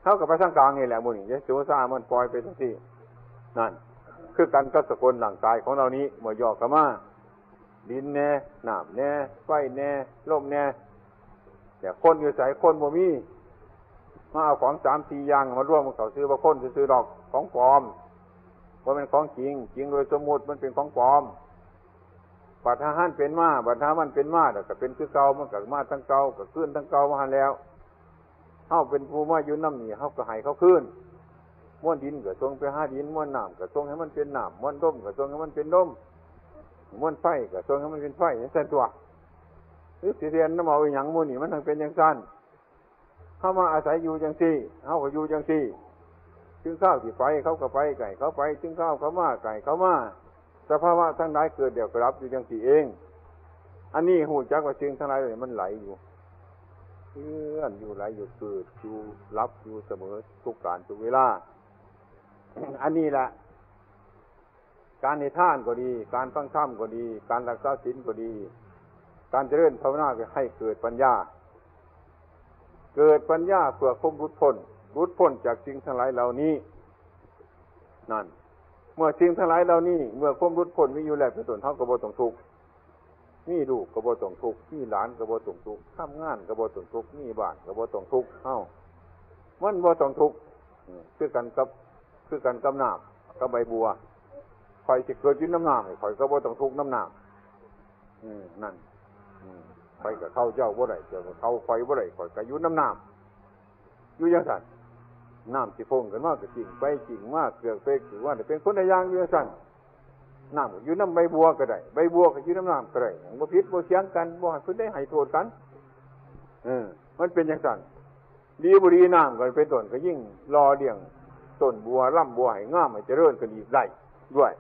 เฮาก็ไปทางกลางนี่แหละหมู่นี้ อย่าสูซ่ามัน ปล่อยไปจังซี่ นั่น คือกันกับสกุลร่างกายของเรานี้ เมื่อย่อเข้ามา ดินแน่ น้ำแน่ ไฟแน่ ลมแน่ แต่คนอยู่ไส คนบ่มี มาเอาของสามสี่อย่างมารวมกันเข้า ซื่อว่าคนซื่อๆดอก ของปลอม บ่แม่นของจริง จริงโดยสมมุติมันเป็นของปลอม บัดหามันเป็นมา บัดหามันเป็นมา แล้วก็เป็นคือเก่า มันก็มาทางเก่า ก็คืนทางเก่ามาหั้นแหล้ว เฮาเป็นผู้มาอยู่นำนี่ เฮาก็ให้เขาคืน มวลดินก็ส่งไปหาดิน มวลน้ำก็ส่งให้มันเป็นน้ำ มวลลมก็ส่งให้มันเป็นลม มวลไฟก็ส่งให้มันเป็นไฟ จั่งซั้นตั่ว หรือสิเรียนนำเอาอีหยังหมู่นี่ มันจั่งเป็นจั่งซั้น เฮามาอาศัยอยู่จั่งซี้ เฮาก็อยู่จั่งซี้ ถึงคราวสิไป เขาก็ไป ใกล้เขาไป ถึงคราวเขามา ใกล้เขามา สภาวะทั้งหลายเกิดแล้วก็ดับอยู่จั่งซี้เอง อันนี้ฮู้จักว่าสิ่งทั้งหลายเหล่านี้มันไหลอยู่ เคลื่อนอยู่ ไหลอยู่ เกิดอยู่ ดับอยู่เสมอ ทุกกาลทุกเวลา อันนี้แหละ การให้ทานก็ดี การฟังธรรมก็ดี การรักษาศีลก็ดี การเจริญภาวนาก็ให้เกิดปัญญา เกิดปัญญาเพื่อความหลุดพ้น หลุดพ้นจากสิ่งทั้งหลายเหล่านี้ นั่น เมื่อสิ่งทั้งหลายเหล่านี้ เมื่อความหลุดพ้นมีอยู่แล้วเป็นต้น เฮาก็บ่ต้องทุกข์ มีลูกก็บ่ต้องทุกข์ มีหลานก็บ่ต้องทุกข์ ทำงานก็บ่ต้องทุกข์ มีบ้านก็บ่ต้องทุกข์ เฮา มันบ่ต้องทุกข์ อืม คือกันกับ คือกันกับน้ำ กับใบบัว ข้อยสิเกิดอยู่นำน้ำ ข้อยก็บ่ต้องทุกข์นำน้ำ อืม นั่น อืม ข้อยก็เข้าเจ้าบ่ได้ เจ้าก็เข้าข้อยบ่ได้ ข้อยก็อยู่นำน้ำ อยู่จั่งซั้น น้ำสิพ่งขึ้นมาก็จิ่งไปจิ่งมา เกือกไปเกือกมา เป็นคนละอย่างอยู่จั่งซั้น น้ำก็อยู่นำใบบัวก็ได้ ใบบัวก็อยู่นำน้ำก็ได้ บ่ผิดบ่เถียงกัน บ่ให้ผู้ใดให้โทษกัน เออ มันเป็นจั่งซั้น ดีบ่ดีน้ำก็เป็นต้นก็ยิ่งหล่อเลี้ยงต้นบัวลำบัวให้งามให้เจริญขึ้นอีกได้ด้วย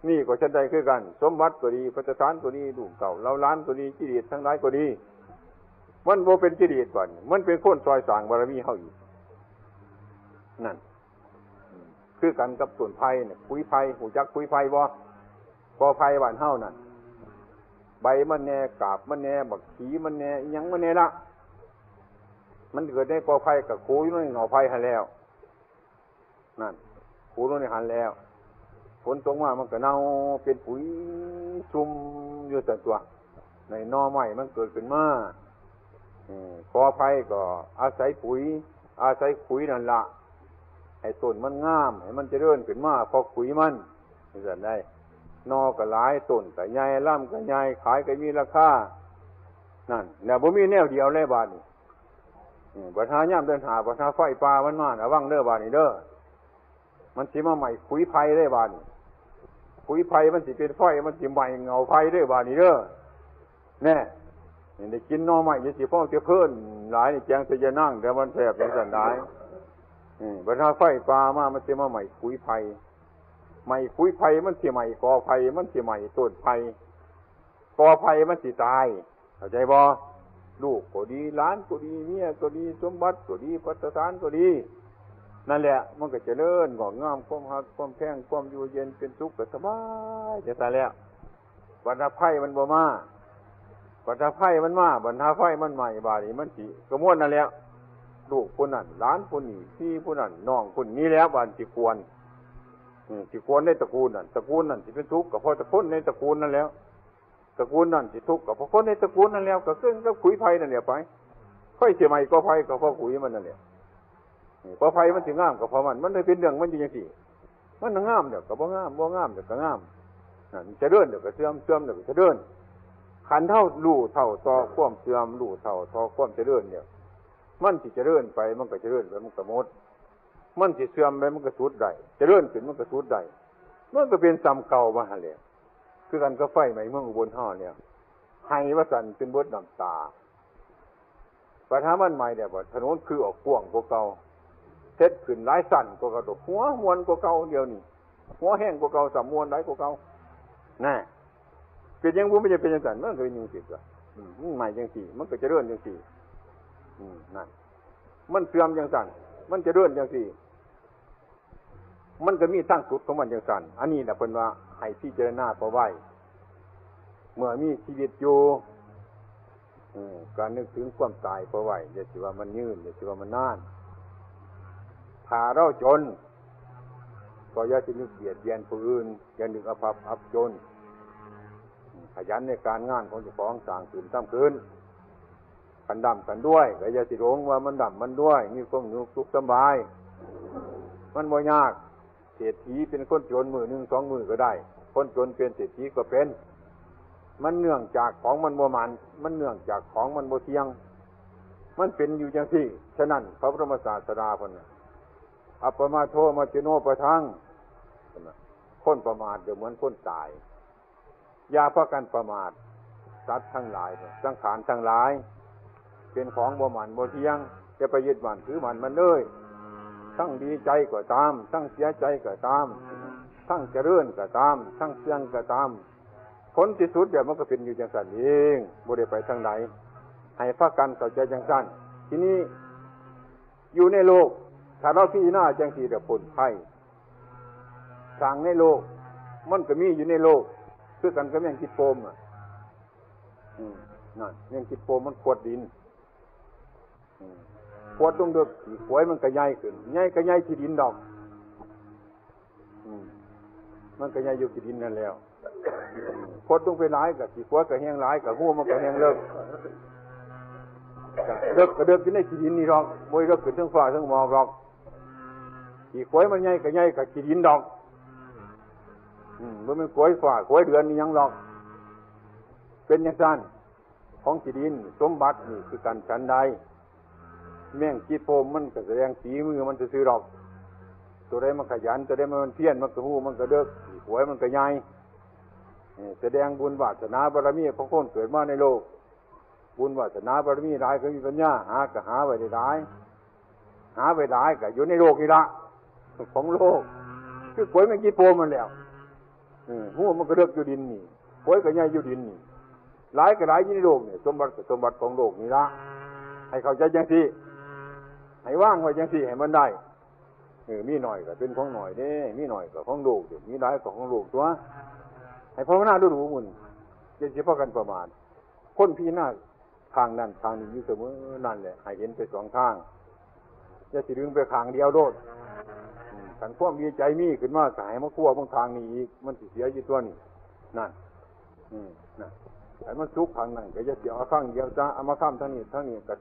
นี่ก็ฉันใดคือกัน สมบัติก็ดี ภัตตาหารก็ดี ลูกเต้าเหล่าหลานก็ดี กิเลสทั้งหลายก็ดี มันบ่เป็นกิเลสบัดนี้ มันเป็นคนซอยสร้างบารมีเฮาอีก นั่น คือกันกับต้นไผ่เนี่ย ขุยไผ่ ฮู้จักขุยไผ่บ่? กอไผ่บ้านเฮานั่น ใบมันแน่ กาบมันแน่ บักขีมันแน่ อิหยังมันแน่ละ มันเกิดในกอไผ่ก็ขูอยู่ในเงาไผ่หั้นแล้ว นั่น ขูลงในหั้นแล้ว ฝนตกมามันก็เน่าเป็นปุ๋ยซุ่มอยู่ซั่นตั่ว ในหน่อไม้มันเกิดขึ้นมา อืม กอไผ่ก็อาศัยปุ๋ย อาศัยขุยนั่นละ ให้ต้นมันงาม ให้มันเจริญขึ้นมา เพราะขุยมัน จั่งซั้นได้ หน่อก็หลาย ต้นก็ใหญ่ ลำก็ใหญ่ ขายก็มีราคา นั่น แล้วบ่มีแนวเดียวเลยบาดนี้ อืม บัดหายามเดือนห้า บัดหาไฟป่ามันมา ระวังเด้อบาดนี้เด้อ มันสิมาไหม้ขุยไผ่เด้บาดนี้ ขุยไผ่มันสิเป็นไฟ มันสิไหม้เงาไผ่เด้บาดนี้เด้อ แน่ นี่ได้กินหน่อไม้ อย่าสิพ้องแต่เพลินหลาย นี่แกงใส่ยานาง แต่มันแซ่บจั่งซั้นหลาย อืม บัดหาไฟป่ามา มันสิมาไหม้ขุยไผ่ ไหม้ขุยไผ่ มันสิไหม้กอไผ่ มันสิไหม้ต้นไผ่ กอไผ่มันสิตาย เข้าใจบ่? ลูกก็ดี หลานก็ดี เมียก็ดี สมบัติก็ดี ภัตตาหารก็ดี นั่นแหละ มันก็เจริญงอกงาม ความฮัก ความแพง ความอยู่เย็นเป็นสุขก็สบายจั่งซั้นแหละ บัดหาไฟมันบ่มา บัดหาไฟมันมา บัดหาไฟมันไหม้ บาดนี้มันสิกระมวลนั่นแหละ ลูกผู้นั้น หลานผู้นี้ พี่ผู้นั้น น้องผู้นี้แล้ว บาดสิกวน อืม สิกวนในตระกูลนั่น ตระกูลนั่นสิเป็นทุกข์ก็เพราะคนในตระกูลนั่นแหล้ว ตระกูลนั่นสิทุกข์ก็เพราะคนในตระกูลนั่นแหล้ว ก็คือกับขุยไผ่นั่นแหละไป ไฟสิไหม้กอไผ่ก็เพราะขุยมันนั่นแหละ อืม กอไผ่มันสิงามก็เพราะมัน มันเลยเป็นเรื่องมันอยู่จั่งซี้ มันงามเดี๋ยวก็บ่งาม บ่งามเดี๋ยวก็งาม นั่น เจริญเดี๋ยวก็เสื่อม เสื่อมเดี๋ยวก็เจริญ คันเฮารู้เท่าต่อความเสื่อม รู้เท่าต่อความเจริญเนี่ย มันสิเจริญไป มันก็เจริญไป มันก็หมด มันสิเสื่อมไป มันก็สุดได้ เจริญขึ้น มันก็สุดได้ มันก็เป็นส่ำเก่ามาหั้นแหละ คือกันกับไฟไหม้เมืองอุบลเฮาเนี่ย ไห้ว่าซั่นจนเบิดน้ำตา บัดหามันไหม้แล้ว บัดถนนคือออกกว้างกว่าเก่า เฮ็ดขึ้นหลายชั้นกว่าเก่า หัวม่วนกว่าเก่า เดี๋ยวนี้ หัวแฮงกว่าเก่า ซ้ำม่วนหลายกว่าเก่า น่ะ เป็นหยังบ่ มันจะเป็นจั่งซั้น มันก็เป็นจั่งซี้ตั๊ว อืม มันไหม้จั่งซี้ มันก็เจริญจั่งซี้ อืม นั่น มันเสื่อมจั่งซั้น มันเจริญจั่งซี้ มันก็มีทางสุดของมันจั่งซั้น อันนี้แหละเพิ่นว่าให้พิจารณาพอไว้ เมื่อมีชีวิตอยู่ อืม ก็นึกถึงความตายพอไว้ อย่าสิว่ามันยืน อย่าสิว่ามันนาน ถ้าเราจน ก็อย่าสินึกเบียดเบียนผู้อื่น อย่านึกอับอับอับจน ขยันในการงานของเจ้าของ สร้างขึ้นทำขึ้น คันร่ำคันรวยก็อย่าสิหลงว่ามันร่ำมันรวย มีความสุขสบาย มันบ่ยาก เศรษฐีเป็นคนจนมื้อหนึ่งสองมื้อก็ได้ คนจนเป็นเศรษฐีก็เป็น มันเนื่องจากของมันบ่หมัน มันเนื่องจากของมันบ่เที่ยง มันเป็นอยู่จังซี่ ฉะนั้นพระบรมศาสดาเพิ่นน่ะ อัปปมาโทมัจจโนปะทัง คนประมาทก็เหมือนคนตาย อย่าพากันประมาท สัตว์ทั้งหลาย สังขารทั้งหลาย เป็นของบ่หมันบ่เที่ยง อย่าไปยึดมั่นถือมั่นมันเลย ทั้งดีใจก็ตาม ทั้งเสียใจก็ตาม ทั้งเจริญก็ตาม ทั้งเสื่อมก็ตาม ผลที่สุดเดี๋ยวมันก็เป็นอยู่จังซั่นเอง บ่ได้ไปทางใด ให้พากันเข้าใจจังซั่น ทีนี้อยู่ในโลก ถ้าเราพิจารณาจังซี่เดี๋ยวพ้นภัย สร้างในโลก มันก็มีอยู่ในโลก คือกันกับแมงกิดโปมอ่ะ อืม นั่น แมงกิดโปมมันขวดดิน อืม ขวดลงเลิก ขี้ขวยมันก็ใหญ่ขึ้น ใหญ่ก็ใหญ่ขี้ดินดอก อืม มันก็ใหญ่อยู่ขี้ดินนั่นแล้ว ขวดลงไปหลายก็ ขี้ขวยก็แฮงหลาย ก็ฮูมันก็แฮงเลิก ก็เลิกก็เลิกอยู่ในขี้ดินนี่ดอก บ่ได้เลิกขึ้นเทิงฟ้าเทิงหมอกดอก ขี้ขวยมันใหญ่ก็ใหญ่กับขี้ดินดอก อืม บ่แม่นขวยฟ้าขวยเดือนนี่หยังดอก เป็นจังซั่น ของขี้ดิน สมบัตินี่คือกันฉันใด แมงกิดโปมมันก็แสดงฝีมือมันซื่อๆดอก ตัวใดมันขยัน ตัวใดมันเพียร มันก็ฮูมันก็เลิก ขี้ขวยมันก็ใหญ่ เออ แสดงบุญวาสนาบารมีของคนเกิดมาในโลก บุญวาสนาบารมีหลายก็มีปัญญา หาก็หาไว้ได้หลาย หาไว้หลายก็อยู่ในโลกนี่ละ ของโลก คือขวยแมงกิดโปมมันแล้ว เออ ฮูมันก็เลิกอยู่ดินนี่ ขวยก็ใหญ่อยู่ดินนี่ หลายก็หลายอยู่ในโลกนี่ สมบัติก็สมบัติของโลกนี่ละ ให้เข้าใจจังซี่ ให้วางไว้จังซี่ ให้มันได้ เออ มีหน่อยก็เป็นของหน่อยเด้ มีหน่อยก็ของโลกเด้ มีหลายก็ของโลกตัว ให้ภาวนาดูๆ หมู่นี่ อย่าสิพากันประมาท คนพิจารณาทางนั้นทางนี้อยู่เสมอนั่นแหละ ให้เห็นไปสองทาง อย่าสิดึงไปข้างเดียวโลด อืม คันความดีใจมีขึ้นมาก็ให้มาคั้วเบิ่งข้างนี้อีก มันสิเสียอยู่ตัวนี้ นั่น อืม นั่น ให้มันสุขข้างนั้นก็อย่าสิเอาข้างเดียวซะ เอามาค้ำทางนี้ ทางนี้ก็